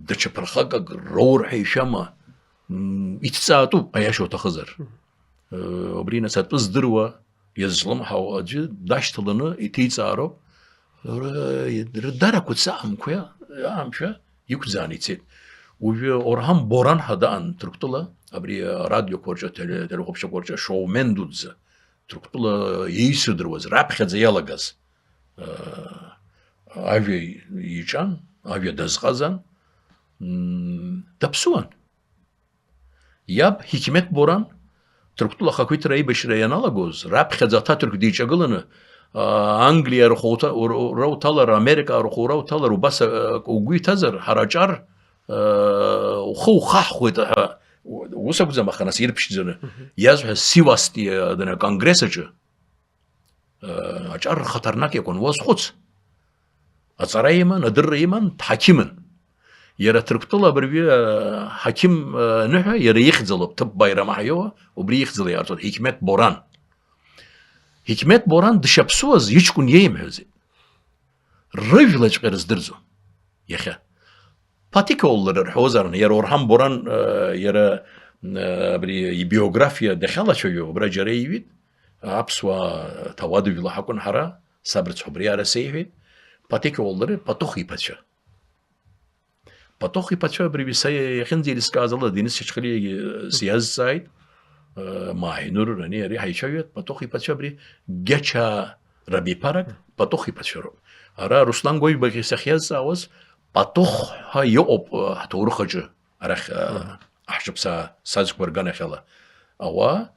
даҽа ԥырхагак роур ҳәа ишәама? Иҭҵаатәуп, аиаша уҭахызар. Убри нас атәы здыруа, иазлымҳау аӡәы дашьҭаланы иҭеиҵаароуп. Рыдарақәа ҵаамқәа, аамшәа иқәӡааны ицеит. Уажәы Орҳан Боран ҳәа даан Ҭырқәтәыла, абри арадиоқәа рҿы, теле-, телехәаԥшьақәа рҿы шоумен дуӡӡа, Ҭырқәтәыла еицырдыруаз, раԥхьаӡа иалагаз, ажәа иҿан, ажәа дазҟазан, даԥсуан. Иаб Ҳикмет Боран, Ҭырқәтәыла ахақәиҭра аибашьра ианалагоз, раԥхьаӡа аҭаҭырқә диҿагыланы, аа, Англиа рхәоуҭа-, ур-, ура уҭалар, Америка рхәура уҭалар, убас, а, угәы иҭазар, ҳара аҿар, а, ухы ухаҳхуеит ҳәа, у-, ус акәӡам, аха нас ирԥшӡаны Мгм. иазҳәаз Сивастәи, а, адәны аконгресс аҿы, Аҿар рхаҭарнак иакәын, уазхәыц. Аҵара иман, адырра иман, дҳақьымын. Иара Ҭырқәтәыла абыржәы, ҳақьым, аныҳәа, иара ихьӡалоуп, Ҭыԥ Баирам ҳәа иоуа, убри ихьӡала иаартуан, Ҳикмет Боран. Ҳикмет Боран дшаԥсуаз иҷкәын иеимҳәази? Рыжәлаҵәҟьа рыздырӡом. Иахьа. Ԥаҭиқьоуллар рҳәозар, иара Орҳан Боран, э, иара, э, абри ибиографиа дахьалацәажәо, убра џьара иҩит, аԥсуаа ҭауадыжәла ҳакәын ҳара, саб рыцҳа убри ара сеиҳәеит, Паҭиқьоуллари Патыхә иԥацәа. Патыхә иԥацәа абри са иахьынӡеилыскааз ала, Денис Чачхалиагьы, э, сиазҵааит, э, Маҳинур, ани, ари ҳаицәажәеит, Патыхә иԥацәа абри Гьачаа рабиԥарак, Патыхә иԥацәа роуп. Ара Руслан Гәажәбагьы сахьиазҵаауаз, Патыхә ҳәа иҟоуп, э, ҳҭоурых аҿы, арахь, э, Аҳ. аҳҿыԥсаа саӡқәа рганахьала. Ауаа,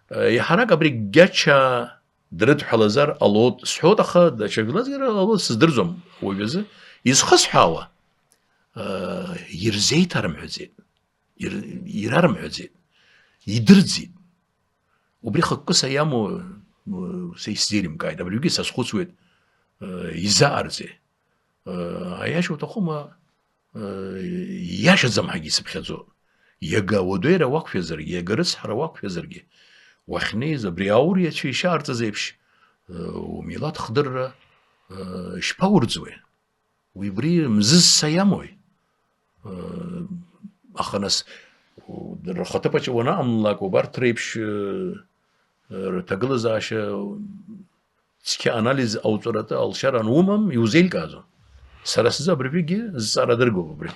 э, еиҳарак абри Гьачаа дрыдҳәалазар ҟалоит сҳәоит, аха даҽа жәлазгьы ҟалоит, сыздырӡом уажәазы. Изхысҳәаауа, э, ирзеиҭарымҳәаӡеит, ир-, ирарымҳәаӡеит, идырӡит. Убри хықәкыс аиамоу, э, са исзеилымкааит, абыржәгьы сазхәыцуеит, э, изаҟарҵеи? Э, аиаша уҭахума, э, иашаӡам ҳәагьы исыԥхьаӡо. Иага ауадаҩра уақәшәазаргьы, иага арыцҳара уақәшәазаргьы, уахьнеиз абри ауриацәа ишаарҵаз еиԥш, э, умилаҭ хдырра, э, ишԥаурӡуеи? Уи абри мзызса иамои? Э, аха нас, у-, рхаҭыԥаҿы уанаҟамлак, убарҭ реиԥш, э, э, рҭагылазаашьа цқьа анализ ауҵаратәы алшара анумам, иузеилкааӡом. Сара сзы абыржәгьы зҵаара дыргоуп абри.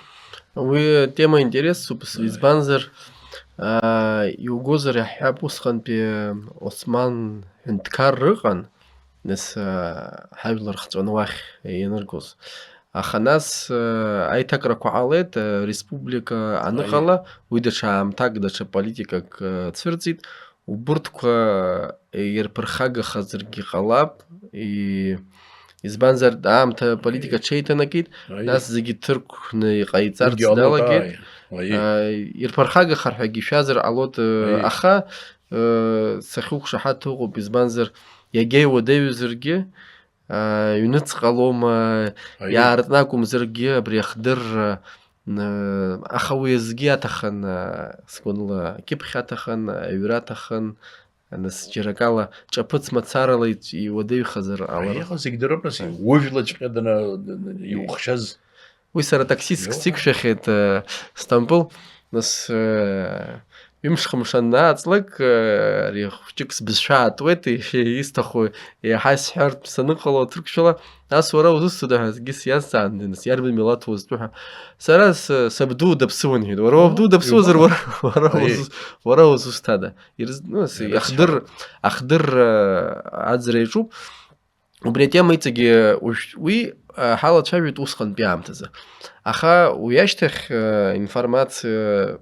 Уи тема интересуп, Аи. избанзар, аа, иугозар иаҳҳәап, усҟантәи Осман ҳәынҭқарра ыҟан, нас, аа, ҳажәлар хҵәаны уахь ианыргоз. Аха нас, аа, аиҭакрақәа ҟалеит, аа, республика аныҟала, Аи. уи даҽа аамҭак, даҽа политикак, аа, цәырҵит. Убырҭқәа ирԥырхагахазаргьы ҟалап, и-, избанзар, аамҭа политика Аи. ҽеиҭанакит, Аи. нас зегьы ҭырқәны иҟаиҵарц Уигьы ҟалоит, далагеит. ааи, уаиеи. Аа, ирԥырхагахар ҳәагьы ишәазар ҟалоит, э, Аи. аха, э, сахьуқәшаҳаҭу ыҟоуп, избанзар, иагьа иуадаҩызаргьы, аа, ҩныҵҟалома, Аиеи. иаартны акәымзаргьы абри ахдырра, н-, аха уи азгьы аҭахын, аа, сгәаныла, акьыԥхь аҭахын, аҩра аҭахын, Нас џьара акала ҿаԥыц мацарала иуадаҩхазар ҟаларын. Аиаха зегь дыруп, нас, уажәлаҵәҟьа дана-, дана-, иухшаз. Уи сара таксистк сиқәшәахьеит, э, Стамбул. Нас, э, ҩымш-хымш аннааҵлак, э, ари хәҷык сбызшәа аатуеит, ишәа-, исҭаху еиҳа исҳәартә саныҟало ҭырқәшәала, нас уара узусҭада ҳәа акгьы сиазҵаан, нас иарбан милаҭ узтәу ҳәа. Сара с-, сабду даԥсыуан, иҳәеит. Уара уабду даԥсыуазар, уара, уара узус-, уара узусҭада? Ирыз-, ну, с-, ахдыр, ахдыр, э, аӡра иаҿуп. Убри атема иҵегьы уажә-, уи, э, ҳалацәажәеит усҟантәи аамҭазы. Аха уи ашьҭахь, э, информациа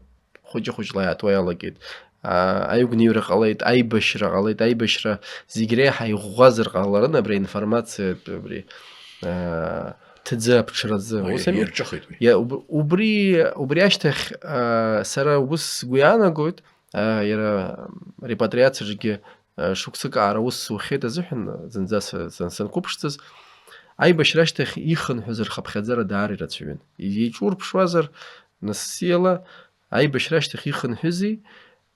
хәыҷы-хәыҷла иаатуа иалагеит. А, аҩгәныҩра ҟалеит, аибашьра ҟалеит, аибашьра зегь реиҳа иӷәӷәазар ҟаларын абри аинформациатә, абри, а, ҭӡы аԥҽразы. Ой, ус ами? Иарҿыхеит уи. Иа-, уб-, убри, убри ашьҭахь, а, сара ус сгәы иаанагоит, а, иара репатриациаҿгьы, а, шықәсык аара ус сухьеит азыҳәан, зынӡа са-, сан-, санқәыԥшӡаз, аибашьра ашьҭахь ихынҳәыз рхыԥхьаӡара даара ирацәаҩын. Иҿурԥшуазар, насыԥ иала, аибашьра ашьҭахь ихынҳәызи,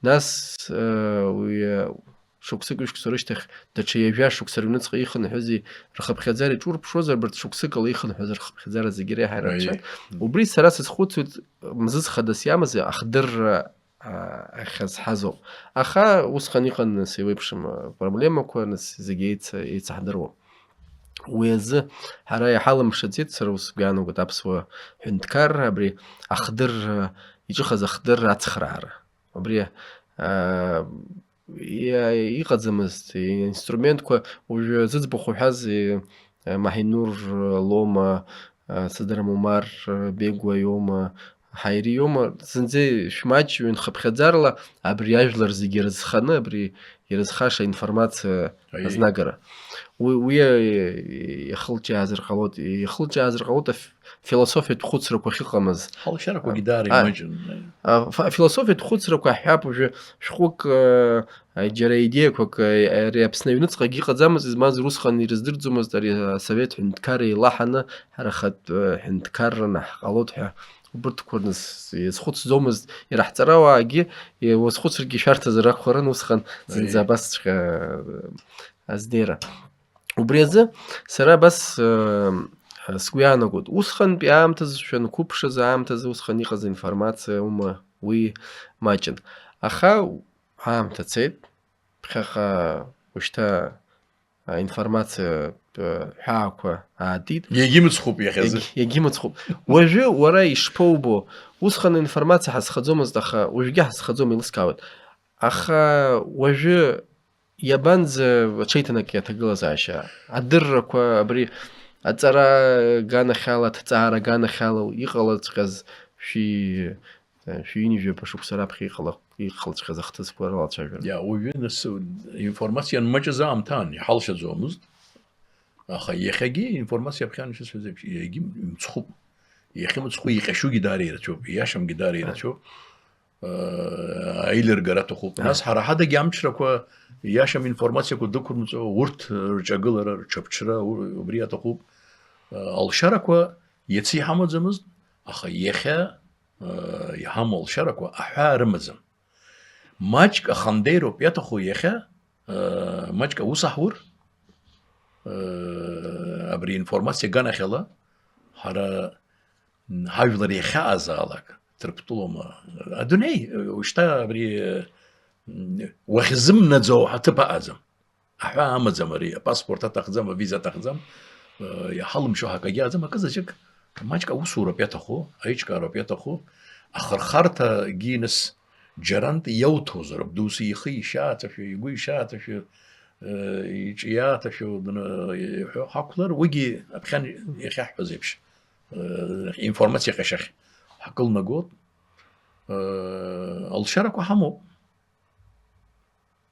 нас, э, уи, э, шықәсык ҩышықәса рышьҭахь даҽа ҩажәа шықәса рыҩныҵҟа ихынҳәызи рхыԥхьаӡара иҿурԥшуазар, абарҭ шықәсык ала ихынҳәыз рхыԥхьаӡара зегьы реиҳа ирацәан. Аиеи. Убри сара сазхәыцуеит, мзызхадас иамаз ахдырра, а, ахьазҳазоуп. Аха усҟан иҟан, нас, еиуеиԥшым, а, проблемақәа, нас, зегьы еица-, еицаҳдыруа. Уи азы ҳара иҳалымшаӡеит, сара ус сгәы иаанагоит, аԥсуа ҳәынҭқарра, абри ахдырра, иҿыхаз ахдырра ацхраара. Убри, аа, иа-, иҟаӡамызт, инструментқәа уажәы зыӡбахә уҳәаз, и-, Маҳинур лоума, а, Садрам Умар Бегуа иоума, Ҳаири иоума, зынӡа шәмаҷҩын хыԥхьаӡарала абри ажәлар зегьы ирызханы, абри ирызхаша информациа Аиеи. Азнагара. Уи, уи, э, иахылҿиаазар ҟалоит, иахылҿиаазар ҟалоит аф-, философиатә хәыцрақәа ахьыҟамыз. Ҳалшарақәагьы даара А, имаҷын. а, ф-, афилософиатә хәыцрақәа ҳҳәап, уажәы шәҟәык, э, џьара идеиақәак, э, ари Аԥсны аҩныҵҟагьы иҟаӡамызт, измаз усҟан ирыздырӡомызт, ари асовет ҳәынҭқарра еилаҳаны, ҳара ахатә, э, ҳәынҭқарраны ҳҟалоит ҳәа. Убырҭқәа рныс иазхәыцӡомызт, иара ҳҵарауаагьы, иуазхәыцыргьы ишәарҭазар акәхарын усҟан, зынӡа Аиеи. Абасҵәҟьа, э, азнеира. Убри азы сара абас, э, сгәы иаанагоит. Усҟантәи аамҭазы, шәанқәыԥшыз аамҭазы, усҟан иҟаз информациа ума, уи маҷын. Аха аамҭа цеит, ԥхьаҟа ушьҭа аинформациатә, э, ҳәаақәа аатит. Иагьымыцхәуп иахьазы. Иагь-, иагьымыцхәуп. Уажәы уара ишԥоубо, усҟан аинформациа ҳазхаӡомызт, аха уажәгьы ҳазхаӡом, еилыскаауеит. Аха уажәы иабанӡа аҽеиҭанакгьы аҭагылазаашьа? Адыррақәа абри аҵара аганахьала, аҭҵаара аганахьала иҟалаҵәҟьаз шәи-, шәи ҩынҩажәаба шықәса раԥхьа иҟала-, иҟалҵәҟьаз ахҭысқәа рылацәажәара. Иа, уажәы нас информациа анмаҷыз аамҭан иҳалшаӡомызт, аха иахьагьы информациа аԥхьан ишысҳәаз еиԥш, иагьымцхәуп. Иахьымцхәу иҟьашьугьы даара ирацәоуп, ииашамгьы даара ирацәоуп. Э, аилыргара аҭахуп. Аҳ. Нас ҳара ҳадагьы амчрақәа, ииашам информациақәа дықәырҵо, урҭ рҿагылара, рҽаԥҽра, у-, убри аҭахуп. Э, алшарақәа иацы иҳамаӡамызт, аха иахьа, э, иҳамоу алшарақәа аҳәаа рымаӡам. Маҷк ахандеироуп иаҭаху иахьа, э, маҷк аус аҳур, э, абри информациа аганахьала, ҳара ҳажәлар иахьаазаалак, Ҭырқәтәылоума, адунеи, ушьҭа абри, м, уахьзымнаӡо аҭыԥ аҟаӡам. Аҳәаа амаӡам ари, апаспорт аҭахӡам, авиза аҭахӡам, э, иҳалымшо ҳакагьы аӡам, акы заҵәык, маҷк аусуроуп иаҭаху, аиҿкаароуп иаҭаху, ахырхарҭагьы нас џьарантә иауҭозар, абду ус ихы ишьааҭашәо, игәы ишьааҭашәо, э, иҿы иааҭашәо, дна-, иҳәо ҳақәлар, уигьы аԥхьан иахьаҳҳәаз еиԥш, э, информациа ҟьашьахь ҳкылнагоит. Э, алшарақәа ҳамоуп.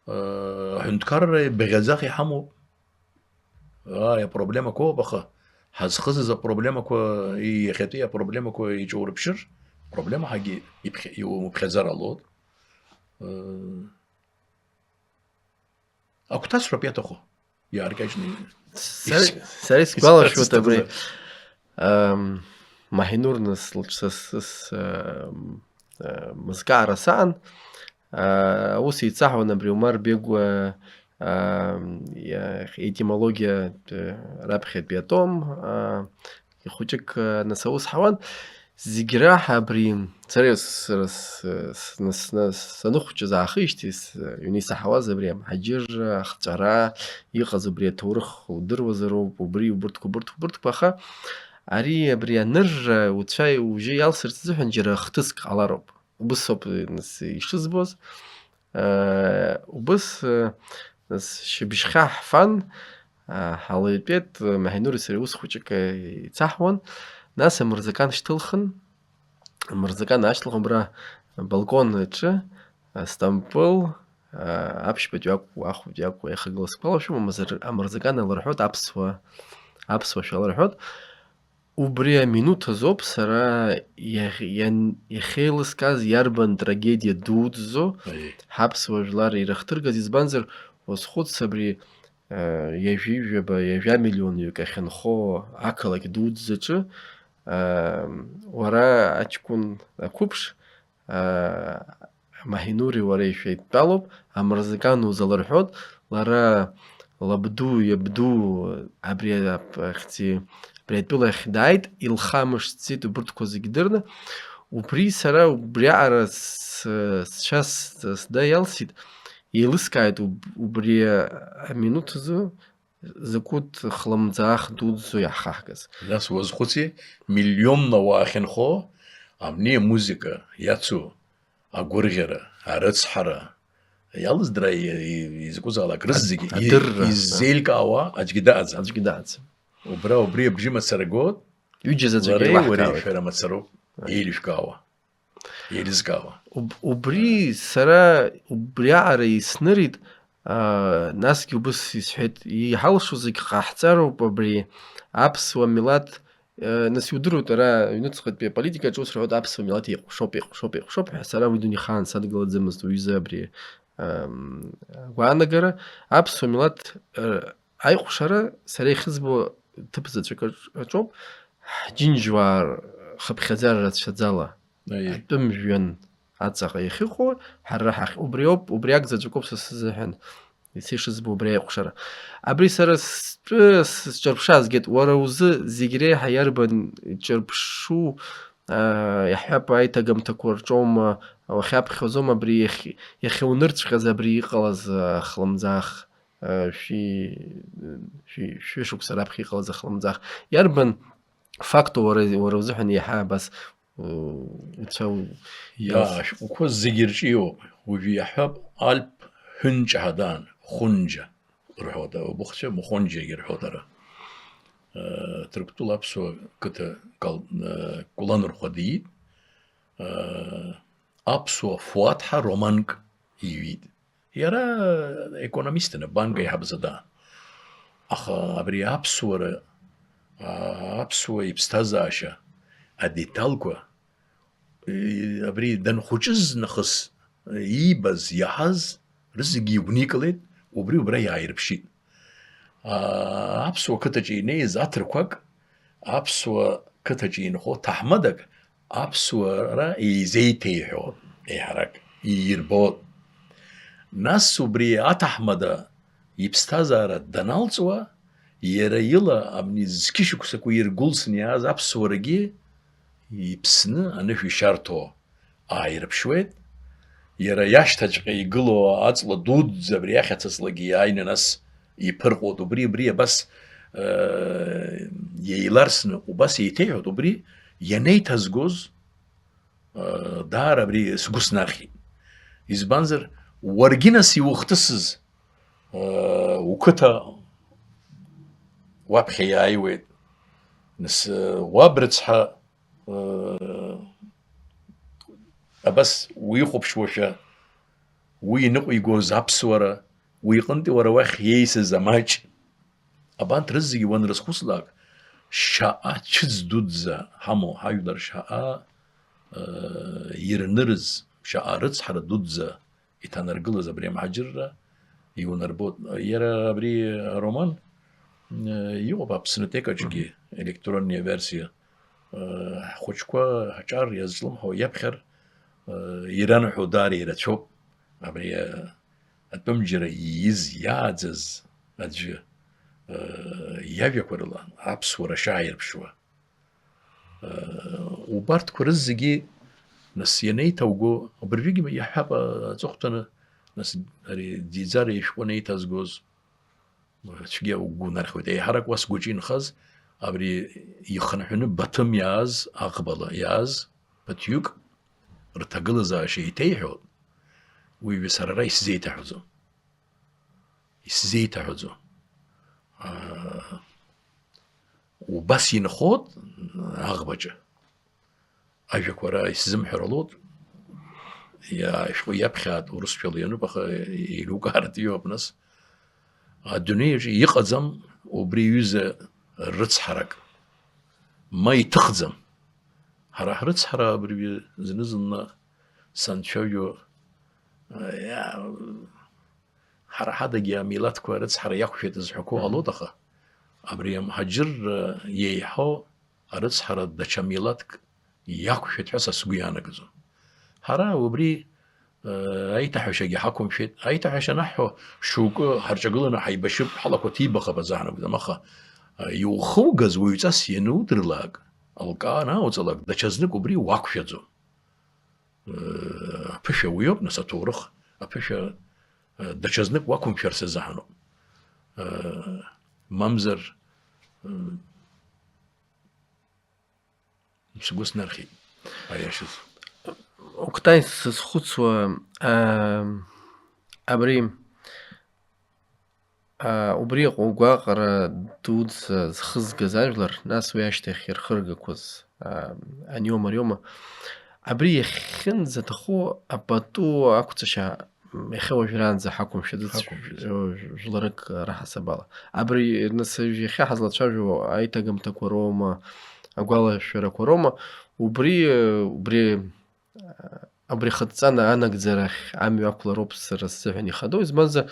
Э, аҳәынҭқарра бӷьаӡах иҳамоуп. Ааи, апроблемақәоуп, аха ҳазхысыз апроблемақәа, иахьатәи апроблемақәа иҿаурԥшыр, проблемаҳагьы иԥхьа-, иумыԥхьаӡар ҟалоит. Э, агәҭасроуп иаҭаху. Иааркьаҿны. Сара, ис-, сара исгәалашәоит абри, исҭахызар. Ам, Маҳинур нас лыҽсас-, сыс, ам, а, мызкаара саан, Аус еицаҳауан абри Умар Бегәа, а, иа-, етимологиатә, раԥхьатәи атом, а, ихәыҷык, а, нас аус ҳауан. Зегь раҳа абри, сара, сара с-, с-, нас, нас саныхәыҷыз аахижьҭеи с-, аҩны исаҳауаз абри амҳаџьырра, ахҵәара, иҟаз убри аҭоурых удыруазароуп, убри, убырҭқәа, убырҭқәа, убырҭқәа, аха ари, абри анырра уцәа ужьы иалсырц азыҳәан џьара хҭыск ҟалароуп. Убыс ауп, нас, ишызбоз. Э, убыс, э, нас, шьыбжьхьа ҳфан, а, ҳалаҩтәеит, э, Маҳинури сареи ус хәыҷык, э, ицаҳуан. Нас амырзакан шьҭылхын, амырзакан аашьҭылхын, убра балкон аҿы, а, Стампыл, а, аԥшьбатәи акәу, ахәбатәи акәу, аихагыла сгәалашәом, амазар-, амырзакан алырҳәоит аԥсуа, аԥсуа шәа алырҳәоит. Убри аминуҭ азоуп сара иахь-, иан-, иахьеилыскааз иарбан трагедиа дуӡӡоу Аиеи. ҳаԥсуа жәлар ирыхҭыргаз, избанзар, уазхәыц абри, э, ҩажәи жәаба, ҩажәа миллионҩык ахьынхо ақалақь дуӡӡаҿы, э, уара аҷкәын ақәыԥш, аа, Маҳинури уареи шәеидтәалоуп, амырзакан узалырҳәоит, лара лабду, иабду абри ап-, ахьӡи, абри атәылахь дааит, илхамышҭӡеит убырҭқәа зегь дырны. Убри сара убриаҟара с-, сшьа с-, сда иалсит, еилыскааит уб-, убри аминуҭ азы закәытә хлымӡаах дуӡӡоу иаҳхаҳгаз. Нас уазхәыци, миллионла уаа ахьынхо, абни амузыка иацу агәырӷьара, арыцҳара, иалыз дара и-, и-, изакәызаалак рызегьы Ад-, и-, адырра. Иззеилкаауа аӡәгьы дааӡам. Аӡәгьы дааӡам. Убра, убри абжьы мацара гот, Ҩыџьа заҵәык лареи еилаҳкаауеит. Уареи шәара мацароуп. Аиеи. Еилышәкаауа. Еилызкаауа. Уб-, убри сара убриаҟара иснырит, аа, насгьы убыс исҳәеит, иҳалшо зегь ҟаҳҵароуп абри аԥсуа милаҭ, э, нас иудыруеит, ара аҩныҵҟатәи аполитикаҿы ус рҳәоит, аԥсуа милаҭ еиҟәшоуп, еиҟәшоуп, еиҟәшоуп ҳәа, сара уи дунеихаан садгылаӡамызт уаҩызы абри, ам, агәаанагара, аԥсуа милаҭ, э, аиҟәшара сара иахьызбо ҭыԥ заҵәык аҿ-, аҿоуп, ҳџьынџьуаа рхыԥхьаӡара рацәаӡала. Аиеи. Атәым жәҩан аҵаҟа иахьыҟоу, ҳара ҳахь, убри ауп, убри акзаҵәык ауп са сзыҳәан, са ишызбо убри аиҟәшара. Абри сара стәы с-, сҿырԥшаазгеит, уара узы зегь реиҳа иарбан ҿырԥшу, аа, иаҳҳәап, аиҭагамҭақәа рҿоума, уахьаԥхьозома абри иахь-, иахьаунырҵәҟьаз абри иҟалаз, аа, хлымӡаах, аа, шәи-, шәи-, шәышықәса раԥхьа иҟалаз ахлымӡаах? Иарбан факту уара, уара узыҳәан еиҳа абас Уцәа у-, Иа, иалс- ашәҟәқәа зегьы рҿиоуп. Уажәы иаҳҳәап, Альп Ҳәынҷа ҳадаан, Хәынҷа рҳәоит, убыхцәа Мхәынҷагьы рҳәоит ара. Э, Ҭырқәтәыла аԥсуа қыҭа кал-, э, кәланырхәа диит. Э, аԥсуа фуаҭҳа романк иҩит. Иара економистын, абанк аиҳабзадаан. Аха абри аԥсуара, аа, аԥсуа иԥсҭазаашьа адеталқәа, и-, абри данхәыҷыз нахыс, иибаз, иаҳаз рызегьы игәникылеит, убри убра иааирԥшит. Аа, аԥсуа қыҭаҿы инеиз аҭырқәак, аԥсуа қыҭаҿы инхо ҭаҳмадак аԥсуара еизеиҭеиҳәо еиҳарак иирбоит. Нас убри аҭаҳмада иԥсҭазаара даналҵуа, иара ила абни зқьышықәсақәа иргәылсны иааз аԥсуарагьы иԥсны анышә ишьарҭоу ааирԥшуеит. Иара иашьҭаҵәҟьа игылоу аҵла дуӡӡа абри иахьаҵыҵлагьы иааины нас иԥырҟоит. Убри, убри абас, э, еиларсны убас еиҭеиҳәоит. Убри ианеиҭазгоз, э, даара абри сгәы снархьит. Избанзар, уаргьы нас иухҭысыз, э, уқыҭа уаԥхьа иааиуеит. Нас, э, уаб рыцҳа, э, абас уихәаԥшуашәа, уи иныҟәигоз аԥсуара, уи иҟынтәи уара уахь иеисыз амаҷ, абанҭ рызегьы уанрызхәыцлак, шьаҟа цәыӡ дуӡӡа ҳамоу, ҳажәлар шьаҟа, э, ирнырыз, шьаҟа рыцҳара дуӡӡа иҭанаргылаз абри амҳаџьырра иунарбоит. Иара абри ароман, э, иҟоуп Аԥснытәекаҿгьы, мгм, електронниа версиа. Э, ҳхәыҷқәа ҳҿар иазҿлымҳау иаԥхьар, э, иранаҳәо даара ирацәоуп. Абри, э, атәымџьара ииз, иааӡаз аӡәы, э, иажәақәа рыла аԥсуара шааирԥшуа. Э, убарҭқәа рызегьы, нас, ианеиҭауго, абыржәгьы иаҳҳәап, аҵыхәтәаны, нас, ари диӡара ишәҟәы анеиҭазгоз, цәгьа угәы унархьуеит. Еиҳарак уа сгәаҿы инхаз, абри ихынҳәны Баҭым иааз, аӷбала иааз ԥыҭҩык рҭагылазаашьа еиҭеиҳәо, уи сара ара исзеиҭаҳәаӡом. Исзеиҭаҳәаӡом. Аа, убас инхот аӷбаҿы. Ажәақәа ара исзымҳәар ҟалоит. Иа-, ашәҟәы иаԥхьаатә урысшәала иануп, аха еилукаартә иоуп нас. Адунеиаҿ иҟаӡам убри иҩыза рыцҳарак. Ма иҭыхӡам. Ҳара ҳрыцҳара абыржәы зны-зынла санцәажәо, иа-, ҳара ҳадагьы амилаҭқәа рыцҳара иақәшәеит зҳәақәо Мгм. ҟалоит, аха абри амҳаџьырра иеиҳау арыцҳара даҽа милаҭк иақәшәеит ҳәа са сгәы иаанагаӡом. Ҳара убри, э, аиҭаҳәашьагьы ҳақәымшәеит. Аиҭаҳәашьа анаҳҳәо, шьоукы ҳарҿагыланы ҳаибашьып, ҳалақәа ҭибахап азаҳанагаӡам, аха, э, иухугаз уаҩҵас ианудырлак, алкаа анауҵалак, даҽазнык убри уақәшәаӡом. Э, аԥышәа уиоуп, нас, аҭоурых аԥышәа, э, даҽазнык уақәымшәарц азаҳаноуп. Э, мамзар, э, сгәы снархьит, аиашаз. Октай, сызхәыцуа, аа, абри, аа, убри иҟоу агәаҟра дуӡӡа зхызгаз ажәлар, нас уи ашьҭахь ирхыргақәаз, аа, аниома-ариома, абри иахьынӡаҭаху апату ақәҵашьа иахьа уажәраанӡа ҳақәымшәаӡац. Ҳақәымшәаӡац. Жә-, жәларык раҳасабала. Абри, нас, иахьа ҳазлацәажәо аиҭагамҭақәа роума, агәалашәарақәа роума, убри, убри, абри ахатә ҵа анагӡарахь амҩа ақәлароуп сара сзыҳәан ихадоу, избанзар,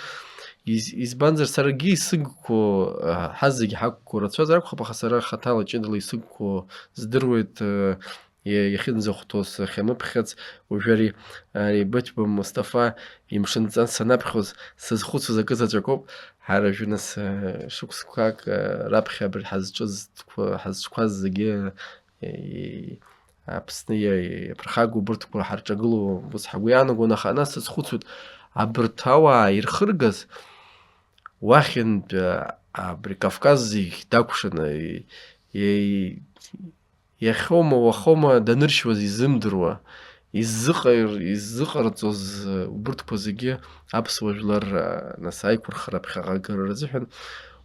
из-, избанзар саргьы исыгқәо, а, ҳазегь ҳақәқәо рацәазар акәхап, аха сара хаҭала ҷыдала исыгқәо здыруеит, а, иа-, иахьынӡахәҭоу сахьамыԥхьац, уажәы ари, ари Быҭәба Мусҭафа имшынҵа санаԥхьоз сызхәыцуаз акы заҵәык ауп. Ҳара жәнас, э, шықәсқәак, э, раԥхьа абри ҳазҿыз, ҳазҿқәаз зегьы, э, Аԥсны иа-, иаԥырхагоу убырҭқәа ҳарҿагылоу ус ҳгәы иаанагон, аха ана сазхәыцуеит, абырҭ ауаа ирхыргаз уахьынтә, э, абри Кавказ зегь дакәшаны, и-, и-, иахьоума, уахоума даныршьуаз изымдыруа, иззыҟаир-, иззыҟарҵоз, э, убырҭқәа зегьы аԥсуа жәлар, э, нас аиқәырхара ԥхьаҟа агара рзыҳәан,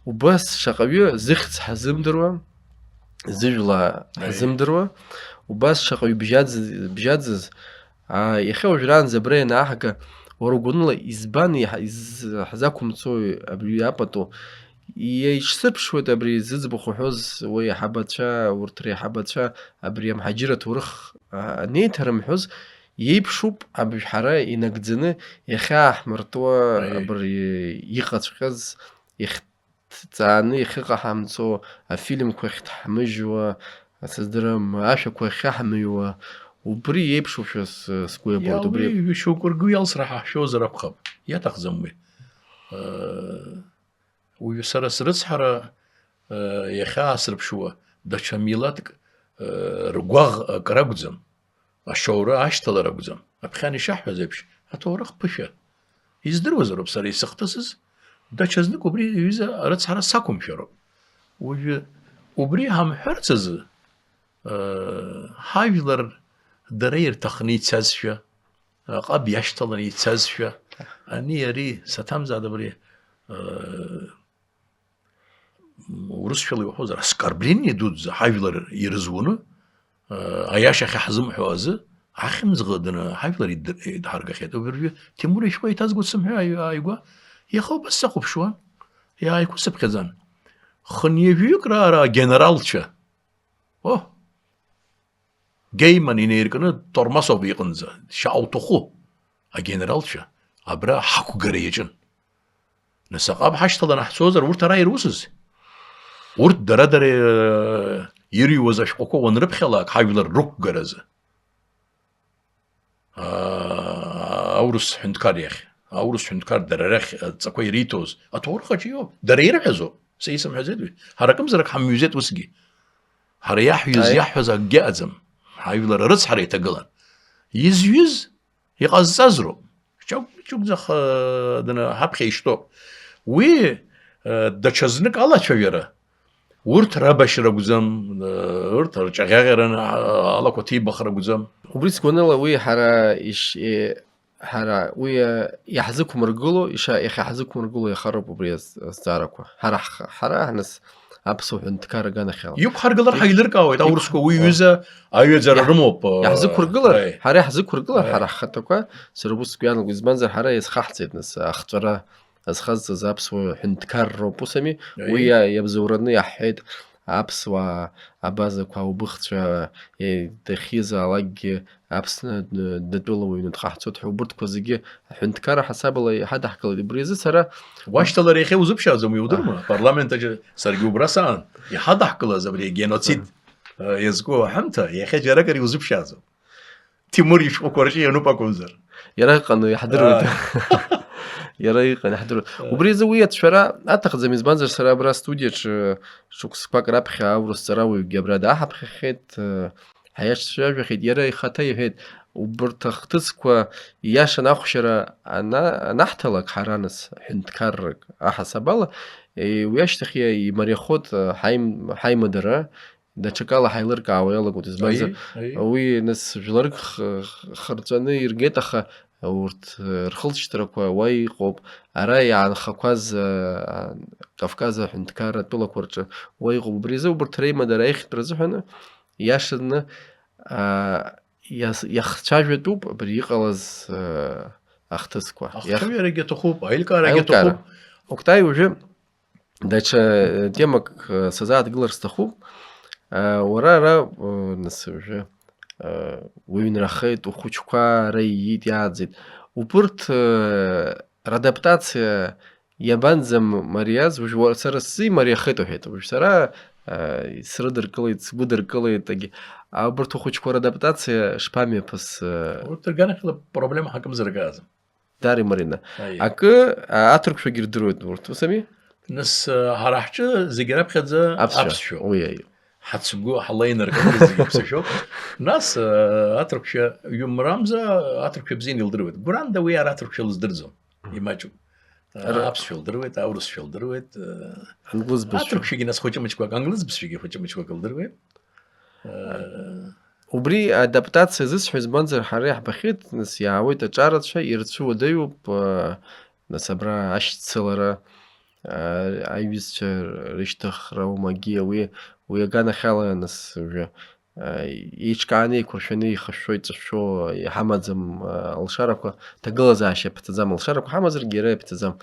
убас шаҟаҩы зыхьӡ ҳазымдыруа, зыжәла Аиеи. ҳазымдыруа, убас шаҟаҩы бжьадз-, бжьаӡыз, аа, иахьа уажәраанӡа абра ианааҳга, уара угәаныла избан иаҳ-, из-, ҳзақәымцои абри апату? Иеиҿсырԥшуеит абри зыӡбахә уҳәоз, уи аиҳабацәа, урҭ реиҳабацәа, абри амҳаџьыр аҭоурых, а, анеиҭарымҳәоз, иеиԥшуп абжәҳара инагӡаны иахьааҳмыртуа Аиеи. абри иҟаҵәҟьаз, иахьҭҵааны иахьыҟаҳамҵо, афильмқәа ахьҭҳмыжьуа, сыздырам, ашәақәа ахьаҳмыҩуа, убри иеиԥшушәа с-, сгәы иабоит, Иа, убри. Уи шьоукы ргәы иалсра ҳаҳшәозар акәхап, иаҭахӡам уи. Э, Уажәы сара срыцҳара, э, иахьаасырԥшуа, даҽа милаҭк, э, ргәаӷ акыр акәӡам, ашьоура ашьҭалар акәӡам. Аԥхьан ишаҳҳәаз еиԥш, аҭоурых ԥышәа. Издыруазароуп сара исыхҭысыз, даҽазнык убри иҩыза арыцҳара сақәымшәароуп. Уажәы убри ҳамҳәарц азы, э, ҳажәлар дара ирҭахны ицазшәа, аҟаб иашьҭаланы ицазшәа, ани ари саҭамзаат абри, э, урысшәала иуҳәозар, оскорбление дуӡӡа ҳажәлар ирызуны, э, аиаша ахьаҳзымҳәо азы, ахьымӡӷ даны ҳажәлар идыр-, идҳаргахьеит. Убыржәы Ҭемур ишәҟәы иҭазго дсымҳәа ааи-, ааигәа, иаха убас сахәаԥшуан, иааиқәысыԥхьаӡан. Хынҩажәаҩык раара агенералцәа, О! Геиман инеиркны Тормасов иҟынӡа, шьаҟа уҭаху, агенералцәа абра ҳақәгара иаҿын. Нас аҟаб ҳашьҭаланы ҳцозар, урҭ ара ирусыз? Урҭ дара-дара, э, ирыҩуаз ашәҟәқәа уанрыԥхьалак, ҳажәлар рықәгаразы. Аа, Аурыс ҳәынҭқар иахь, аурыс ҳәынҭқар дара рахь адҵақәа ириҭоз аҭоурых аҿы иоуп, дара ирҳәазоуп, са исымҳәаӡеит уи. Ҳара акымзарак ҳамҩызеит усгьы. Ҳара иаҳҩыз, аи, иаҳҳәаз акгьы ыҟаӡам. Ҳажәлар рыцҳара иҭагылан. Изҩыз, иҟазҵаз роуп. Ҷагә-, ҷыгәӡах, э, дна-, ҳаԥхьа ишьҭоуп. Уи, э, даҽазнык алацәажәара, урҭ рабашьра акәӡам, э, урҭ рҿаӷьаӷьараны, а-, алақәа ҭибахра акәӡам. Убри сгәаныла уи ҳара иш-, е-, ҳара уи, э, иаҳзықәмыргыло, иша-, иахьа ҳзықәмыргыло иахароуп убри аз-, азҵаарақәа. Ҳара ҳх-, ҳара ҳнас аԥсуа ҳәынҭқар аганахьала. Иқәҳаргылар ҳаилыркаауеит, иқә-, аурысқәа уи, о, ҩыза аҩаӡара, иаҳ-, рымоуп, э, иаҳзықәыргылар, аи, ҳара иаҳзықәыргылар, аи, ҳара ҳхаҭақәа, сара ус сгәы иаанагоит, избанзар ҳара иазхаҳҵеит нас ахҵәара азхазҵаз аԥсуа ҳәынҭқарроуп, ус ами? Аи. Уи иа-, иабзоураны иаҳҳәеит аԥсуаа, абазақәа, аубыхцәа, е-, дахьизаалакгьы Аԥсны д-, днатәылауаҩны дҟаҳҵоит ҳәа, убырҭқәа зегьы аҳәынҭқарра ҳасабала иҳадаҳкылеит. Убри азы сара уашьҭалар иахьа узыԥшааӡом, иудырума? Аҳ. Апарламент аҿы саргьы убра саан. Иҳадаҳкылаз абри агеноцид, Аҳ. э, иазку аҳәамҭа, иахьа џьаракыр иузыԥшааӡом. Ҭемур ишәҟәқәа рҿы иануп акәымзар. Иара ыҟан, иаҳдыруеит. Ааи. Иара иҟан, иаҳдыруеит. Ааи. Убри азы уи ацәшәара аҭахӡам, избанзар, сара абра астудиаҿы шықәсқәак раԥхьа аурыс ҵарауаҩгьы абра дааҳаԥхьахьеит, э, ҳаиашацәажәахьеит, иара ихаҭа иҳәеит, убарҭ ахҭысқәа ииашаны ахәшьара ана-, анаҳҭалак ҳара нас, ҳәынҭқаррак аҳасабала, э, уи ашьҭахь иа-, имариахоит, э, ҳаим-, ҳаимадара, даҽакала ҳаилыркаауа иалагоит, избанзар, аи, аи, уи нас жәларык х-, х-, хырҵәаны иргеит, аха урҭ, э, рхылҵшьҭрақәа уа иҟоуп, ара иаанхақәаз, э, Кавказ аҳәынҭқарра атәылақәа рҿы уа иҟоуп. Убри азы убарҭ реимадара аиӷьтәра азыҳәаны, иашаны, а, иас-, иахцәажәатәуп абри иҟалаз, э, ахҭысқәа. Иах- Ахцәажәарагьы аҭахуп, аилкаарагьы аилкаара аҭахуп. Октай, уажәы даҽа, э, темак, э, сазааҭгылар сҭахуп. Э, уара ара, э, нас уажәы, э, уҩнрахеит, ухәыҷқәа ара ииит, иааӡеит. Убырҭ, э, радаптациа иабанӡамариаз, уажә уа-, сара сзы имариахеит уҳәеит. Уажә сара, э, срыдыркылеит, сгәыдыркылеит, агьи-, а, убырҭ ухәыҷқәа радаптациа шԥамҩаԥыс, э? Урҭ рганахьала проблема ҳакымзарак ыҟаӡам. Даара имарианы. Аиеи. Акы, а, аҭырқәшәагьы ирдыруеит урҭ, ус ами? Нас, а, ҳара ҳҿы зегьы раԥхьаӡа аԥсшәа. Аԥсшәа. Уи, аиеи. Ҳацгәы ҳлеинырк зегьы ԥсышәоуп. Нас, а, аҭырқәшәа ҩымрамза, аҭырқәшәа бзианы илдыруеит. Гәыранда уи ара аҭырқәшәа лыздырӡом. Мгм. Имаҷуп. А, р- аԥсшәа лдыруеит, аурысшәа лдыруеит, а, англыз бызшәа. Аҭырқәшәагьы нас хәыҷы-мыҷқәак, англыз бызшәагьы хәыҷы-мыҷқәак лдыруеит. Э, Убри адаптациа зысҳәо, избанзар, ҳара иаҳбахьеит, нас, иаауеит аҿарацәа, ирацәа уадаҩуп, э, нас, абра ашьцылара, э, аиҩызцәа рышьҭыхра, умагьы уи, уи аганахьала, нас, уажәы, э, еиҿкааны, еиқәыршәаны, ихашәшәо, иҵышәшәо иҳамаӡам, э, алшарақәа, ҭагылазаашьа иаԥҵаӡам, алшарақәа ҳамазаргьы иара иаԥҵаӡам.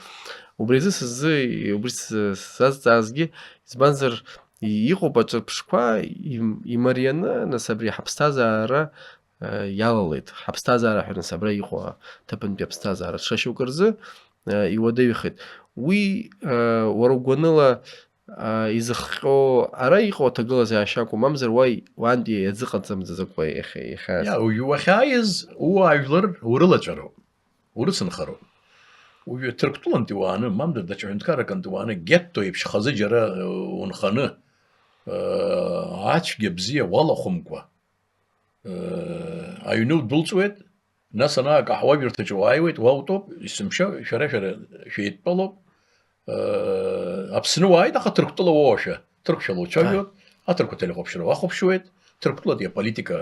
Убри азы сызы, убри с-, сзазҵаазгьы, избанзар, И-, иҟоуп аҿырԥшқәа им-, имарианы, нас, абри ҳаԥсҭазаара, э, иалалеит. Ҳаԥсҭазаара ҳәа, нас, абра иҟоу аҭыԥантәи аԥсҭазаара ҽа шьоукы рзы, э, иуадаҩхеит. Уи, э, уара угәаныла, э, изыхҟьо ара иҟоу аҭагылазаашьа акәу, мамзар уа и-, уантәи иазыҟаҵамӡаз акәу иахьа, иахьа? Иа, уажәы уахьааиз, ууаажәлар урылаҵәароуп. Урыцынхароуп. Уажәы Ҭырқәтәылантәи уааны, мамзар даҽа ҳәынҭқарракантәи уааны, гетто еиԥш хазы џьара, э, унханы, э, ацәгьа бзиа уалахәымкәа, э, аҩны удәылҵуеит, нас ана акаҳуажәырҭаҿы уааиуеит, уа утәоуп, есымша шәара, шәара шәеидтәалоуп, э, Аԥсны уааит, аха Ҭырқәтәыла уоушәа, ҭырқәшәала уцәажәоит, аи, аҭырқәа телехәаԥшра уахәаԥшуеит, Ҭырқәтәылатәи аполитика,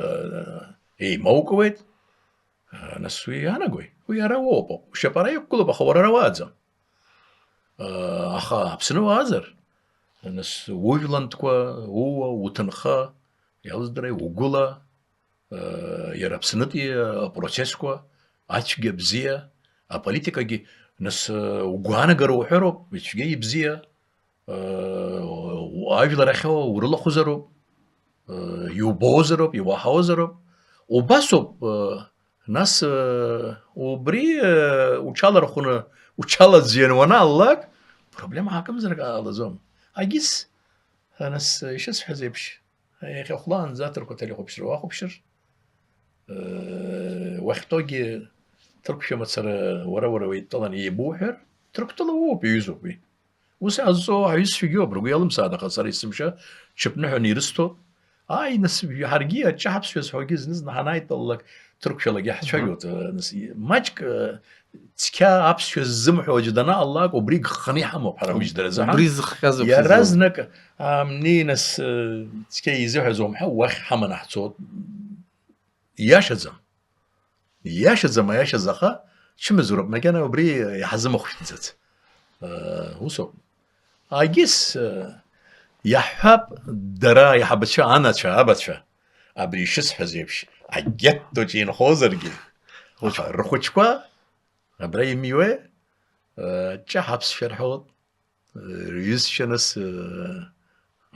э, еимаукуеит. Нас уи иаанагои? Уи ара уоуп. Ушьапы ара иқәгылоуп, аха уара ара уааӡам. Аха Аԥсны уаазар, нас ужәлантәқәа, ууа, уҭынха, иалыздыра, угәыла, иара Аԥснытәи апроцессқәа, ацәгьа бзиа, аполитикагьы, нас угәаанагара уҳәароуп, ицәгьа ибзиа, Э, ажәлар ахьоу урылахәызароуп, э, иубозароуп, иуаҳауазароуп. Убасоуп, э, нас, э, убри, э, уҽалархәны, уҽалаӡҩаны уанааллак, проблема ҳакымзар ҟалаӡом. Агьыс, э, нас, э, ишысҳәаз еиԥш, иахьа хәлаанӡа аҭырқәа ҭалихәаԥшра уахәаԥшыр, э, уахьтәоугьы Ҭырқәшәа мацара уара-уара уеидтәалан еибуҳәар, Ҭырқәтәыла уоуп, иҩызоуп уи. Ус иҟазҵо аҩызцәагьоуп, ргәы иалымсааит, аха сара есымша ҽыԥныҳәаны ирысҭоит. Ааи, нас, ҳаргьы аҷҷаҳа аԥсшәа зҳәогьы зны-зынла ҳанааидтәалалак, ҭырқәшәалагьы ҳцәажәоит, э, нас, и-, маҷк, э, цқьа аԥсшәа ззымҳәо аӡәы данаалак, убри гханы иҳамоуп ҳара мыждаразы, ҳан. Убри зыхҟьаз ауп сызлоу. Иаразнак, ам, ни, нас, э, цқьа изыҳәаз уамҳәа, уахь ҳаманы ҳцоит. Ииашаӡам. Ииашаӡам, аиашаз, аха чымазароуп, макьана убри иҳазымхәшәтәӡац. Э, усоуп. Агьыс, э, иаҳҳәап, дара аиҳабацәа, анацәа, абацәа, абри ишысҳәаз еиԥш, агеттоҿы инхозаргьы, аха рхәыҷқәа абра имиуеи, э, ҷаҳа аԥсшәа рҳәоит. Рҩызцәа нас, э,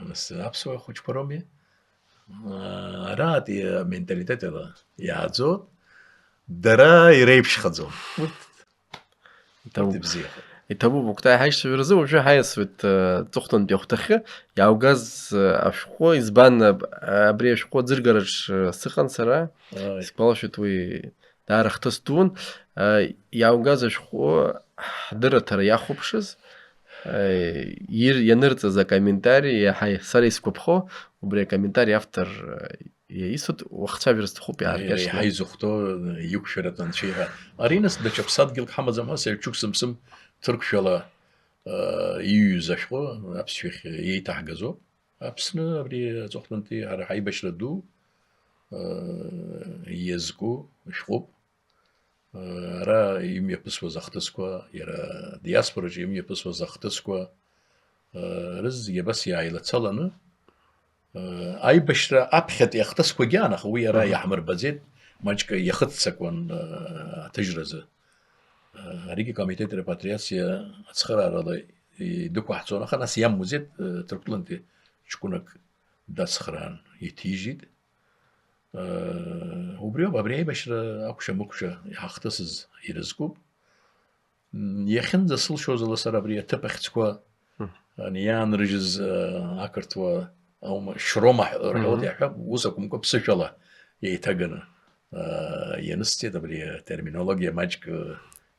нас аԥсуа хәыҷқәа роуми? Э, араатәи аменталитет ала иааӡоит, дара иреиԥшхаӡом. Урҭ, иҭабуп, урҭ ибзиахоит. Иҭабуп, Октай, ҳаишьцәа рзы уажәы ҳаиасуеит, э, аҵыхәтәантәи ахәҭахьы. Иааугаз, э, ашәҟәы, избан аб-, абри ашәҟәы аӡыргараҿ, э, сыҟан сара. Ааи. Исгәалашәоит уи даара хҭыс дууан. Э, иааугаз ашәҟәы ҳдырраҭара иахәаԥшыз, э, ир-, ианырҵаз акомментари, иаҳа сара исгәаԥхо, убри акомментари автор, э, иаисҭоит, уахцәажәар сҭахуп, иааркьаҿны. Иаҳа изыхәҭоу, э, иқәшәаратәы анцәа иҳәа. Ари нас даҽа ԥсадгьылк ҳамаӡам ҳәа, Сельчук Сымсым ҭырқәшәала, э, иҩыз ашәҟәы аԥсшәахь еиҭаҳгазоуп. Аԥсны абри аҵыхәтәантәи ҳара ҳаибашьра ду, э, иазку шәҟәуп. Ара имҩаԥысуаз ахҭысқәа, иара диаспораҿы имҩаԥысуаз ахҭысқәа, рызегьы абас иааилацаланы, аибашьра аԥхьатәи ахҭысқәагьы аан, аха уи ара Мгм. иаҳмырбаӡеит, маҷк иахыццакуан, аҭыжьразы. Аригьы акомитет репатриациа ацхыраарала идәықәаҳҵон, аха нас иамуӡеит, Ҭырқәтәылантәи ҷкәынак дацхраан иҭижьит. Э, убриоуп, абри аибашьра акәша-мыкәша иҳахҭысыз ирызкуп. М, иахьынӡасылшоз ала сара абри аҭыԥ ахьӡқәа, Мгм. ани иаанрыжьыз, э, ақырҭуа аума, шрома ҳ-, рҳәоит Мгм. иаҳҳәап, ус акәымкәа ԥсышәала еиҭаганы, э, ианысҵеит абри атерминологиа маҷк, э,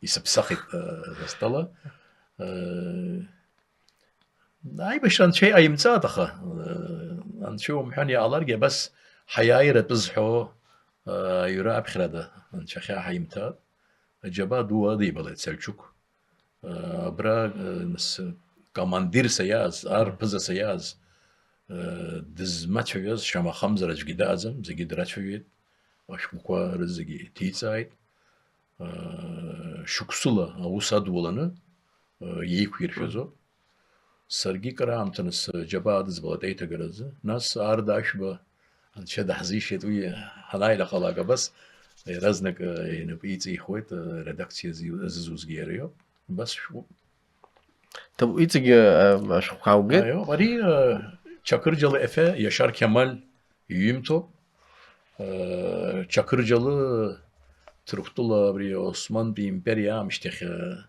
исыԥсахит, э, застала. Э, Аибашьра анцәа иҟаимҵааит, аха, э, анцәа иумҳәан иҟаларгьы, абас ҳаиааира атәы зҳәо, э, аҩра аԥхьарада анцәа ахьаа ҳаимҭааит. Аџьабаа ду адибалеит Сельчук. Э, абра, э, нас, командирс аиааз, ар ԥызас аиааз, э, дызмацәажәаз шамахамзар аӡәгьы дааӡам, зегьы драцәажәеит, ашәҟәқәа рызегьы ҭиҵааит. Э, шықәсыла аус адуланы, э, иеиқәиршәазоуп. Саргьы краамҭаны сџьабаа адызбалеит аиҭагаразы. Нас Арда Ашәба анцәа даҳзишеит, уи ҳанааилахалак абас иаразнак, э, инапы иҵихуеит, э, редакциа зи-, зызузгьы иара иоуп. Убас шәҟәуп. Ҭаб-, иҵегьы, э, ашәҟәқәа аугеит? Аио, ари, э, Чақырџьалы Ефе, Иашар Қьамал иҩымҭоуп. Э, Чақырџьалы Ҭырқәтәыла абри Османтәи империа аамышьҭахь, э,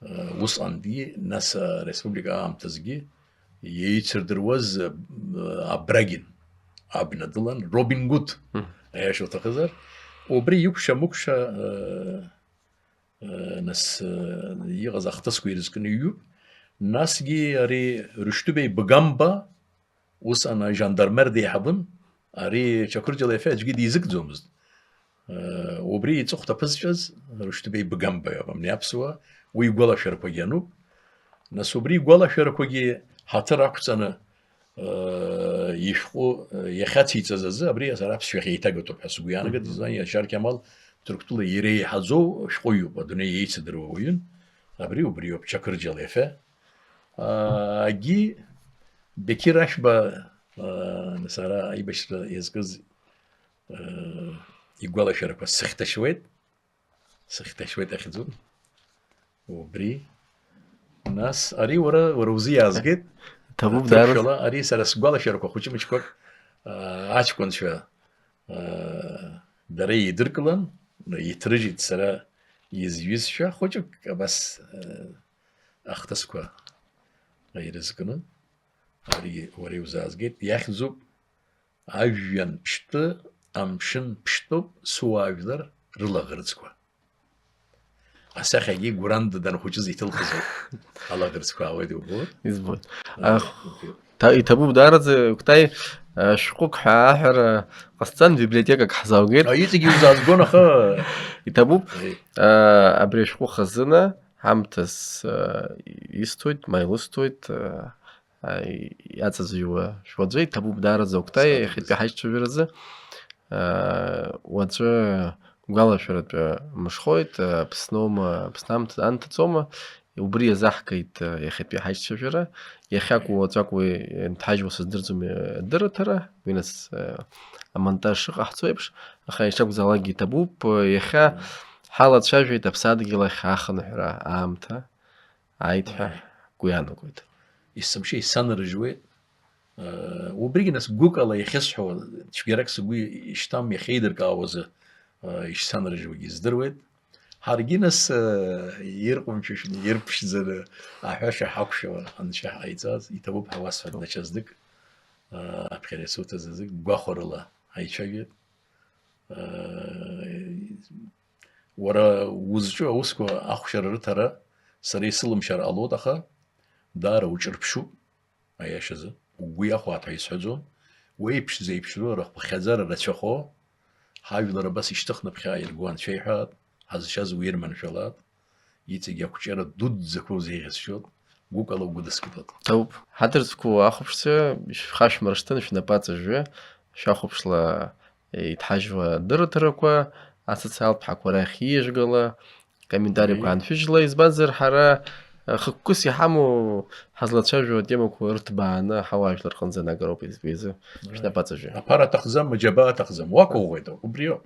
э, усҟангьы, нас ареспублика аамҭазгьы иеицырдыруаз, э, абрагьын абна дылан, Робин Гуд, Мгм. аиаша уҭахызар, убри икәша-мыкәша, э, э, нас, э, иҟаз ахҭысқәа ирызкны иҩуп. Насгьы ари Рушьтыбеи Бгамба, усҟан ажандармер деиҳабын, ари Чақырџьалы Ефе аӡәгьы дизыгӡомызт. Э, убри иҵыхәҭа ԥызҵәаз Рушьтыбеи Бгамба иоуп, абни аԥсуа, уи игәалашәарақәагьы ануп. Нас убри игәалашәарақәагьы ҳаҭыр ақәҵаны, э, ишәҟәы, э, иахьациҵаз азы, абри сара аԥсшәахь еиҭагатәуп ҳәа сгәы иаанагеит, Мгм. избан, Иашар Кьамал Ҭырқәтәыла иреиҳаӡоу шәҟәыҩҩуп, адунеи иеицыдыруа уаҩын, абри убриоуп, Чақырџьалы Ефе. Агьи Беқьыр Ашәба, э, сара аибашьра иазкыз, э, игәалашәарақәа сыхьҭашьуеит, сыхьҭашьуеит ахьӡуп. Убри. Нас, ари уара, уара узы иаазгеит. Ҭабуп, Ҭырқәшәала, даараз. Ари сара сгәалашәарақәа хәыҷы-мыҷқәак, э, аҷкәынцәа, э, дара еидыркылан, иҭрыжьит сара изҩызшәа хәыҷык, абас, э, ахҭысқәа ирызкны, ари уара иузаазгеит, иахьӡуп, ажәҩан ԥштәы, амшын ԥштәуп, суаажәлар рылаӷырӡқәа. асахьагьы Гәыранда данхәыҷыз иҭылхыз ауп. Алаӷырӡқәа аауеит, иубоит. Избоит. Ах, та- иҭабуп даараӡа, Кәтай, а, шәҟәык ҳәа аҳәара ҟасҵан, библиотекак ҳзааугеит. А, иҵегьы иузаазгон, аха. Иҭабуп. Ей. А, абри ашәҟәы хазына ҳамҭас, а, исҭоит, ма илысҭоит, а, а, иаҵазҩуа шәуаӡәы, иҭабуп даараӡа, Кәтай, Сҭатәуп. Иахьатәи ҳаишьцәажәаразы. А, уаҵәы гәалашәаратәы мышхоит, а, Аԥсноума, Аԥсны амҭ-, анҭыҵома, убри иазаҳгеит, а, иахьатәи ҳаишьцәажәара. Иахьакәу уаҵәакәу ианҭҳажьуа сыздырӡом, а, адырраҭара, уи нас, а, амонтаж шыҟаҳҵо еиԥш, аха ишакәзаалакгьы иҭабуп. Иахьа ҳалацәажәеит аԥсадгьыл ахь ахынҳәра аамҭа ааит ҳәа гәы иаанагоит. Есымша исанарыжьуеит. Э, убригьы нас гәыкала иахьысҳәо, цәгьарак сгәы ишьҭам, иахьеидыркаауазы, э, ишсанарыжьуагьы здыруеит. Ҳаргьы нас, э, ирҟәымшәышәны, ирԥшӡаны аҳәаша ҳақәшәауа анцәа ҳҟаиҵаз, иҭабуп ҳәа уасҳәап, даҽазнык, э, аԥхьара исуҭаз азы гәахәарыла ҳаицәажәеит. Э, уара узҿу аусқәа ахәшьара рыҭара сара исылымшар ҟалоит, аха даара уҿырԥшуп, аиашазы, угәы иахәаат ҳәа исҳәаӡом. Уеиԥшӡа-еиԥшроу рыхԥхьаӡара рацәахо, ҳажәлар абас ишьҭыхны ԥхьа аирго анцәа иҳәаат, ҳазшаз уирманшәалаат, иҵегь ақәҿиара дуӡӡақәа узеиӷьасшьоит, гәыкала угәыдыскылап. Ҭоуп. Ҳадырӡқәа ахәаԥшцәа, шәхашәмыршҭын, шәнапаҵа жәҩа, шәахәаԥшла иҭҳажьуа адырраҭарақәа, асоциалтә ҳақәа рахь ииажәгала, комментариқәа Мгм. аншәыжьла, избанзар, ҳара, э, хықәкыс иҳамоу ҳазлацәажәо атемақәа рҭбааны ҳауаажәлар рҟынӡа анагароуп избеизы. Мгм. Шәнапаҵа жәа. Аԥара аҭахӡам, аџьабаа аҭахӡам, уақәыӷәӷәеит, убриоуп.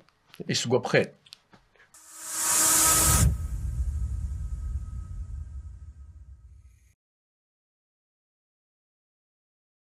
Исгәаԥхеит.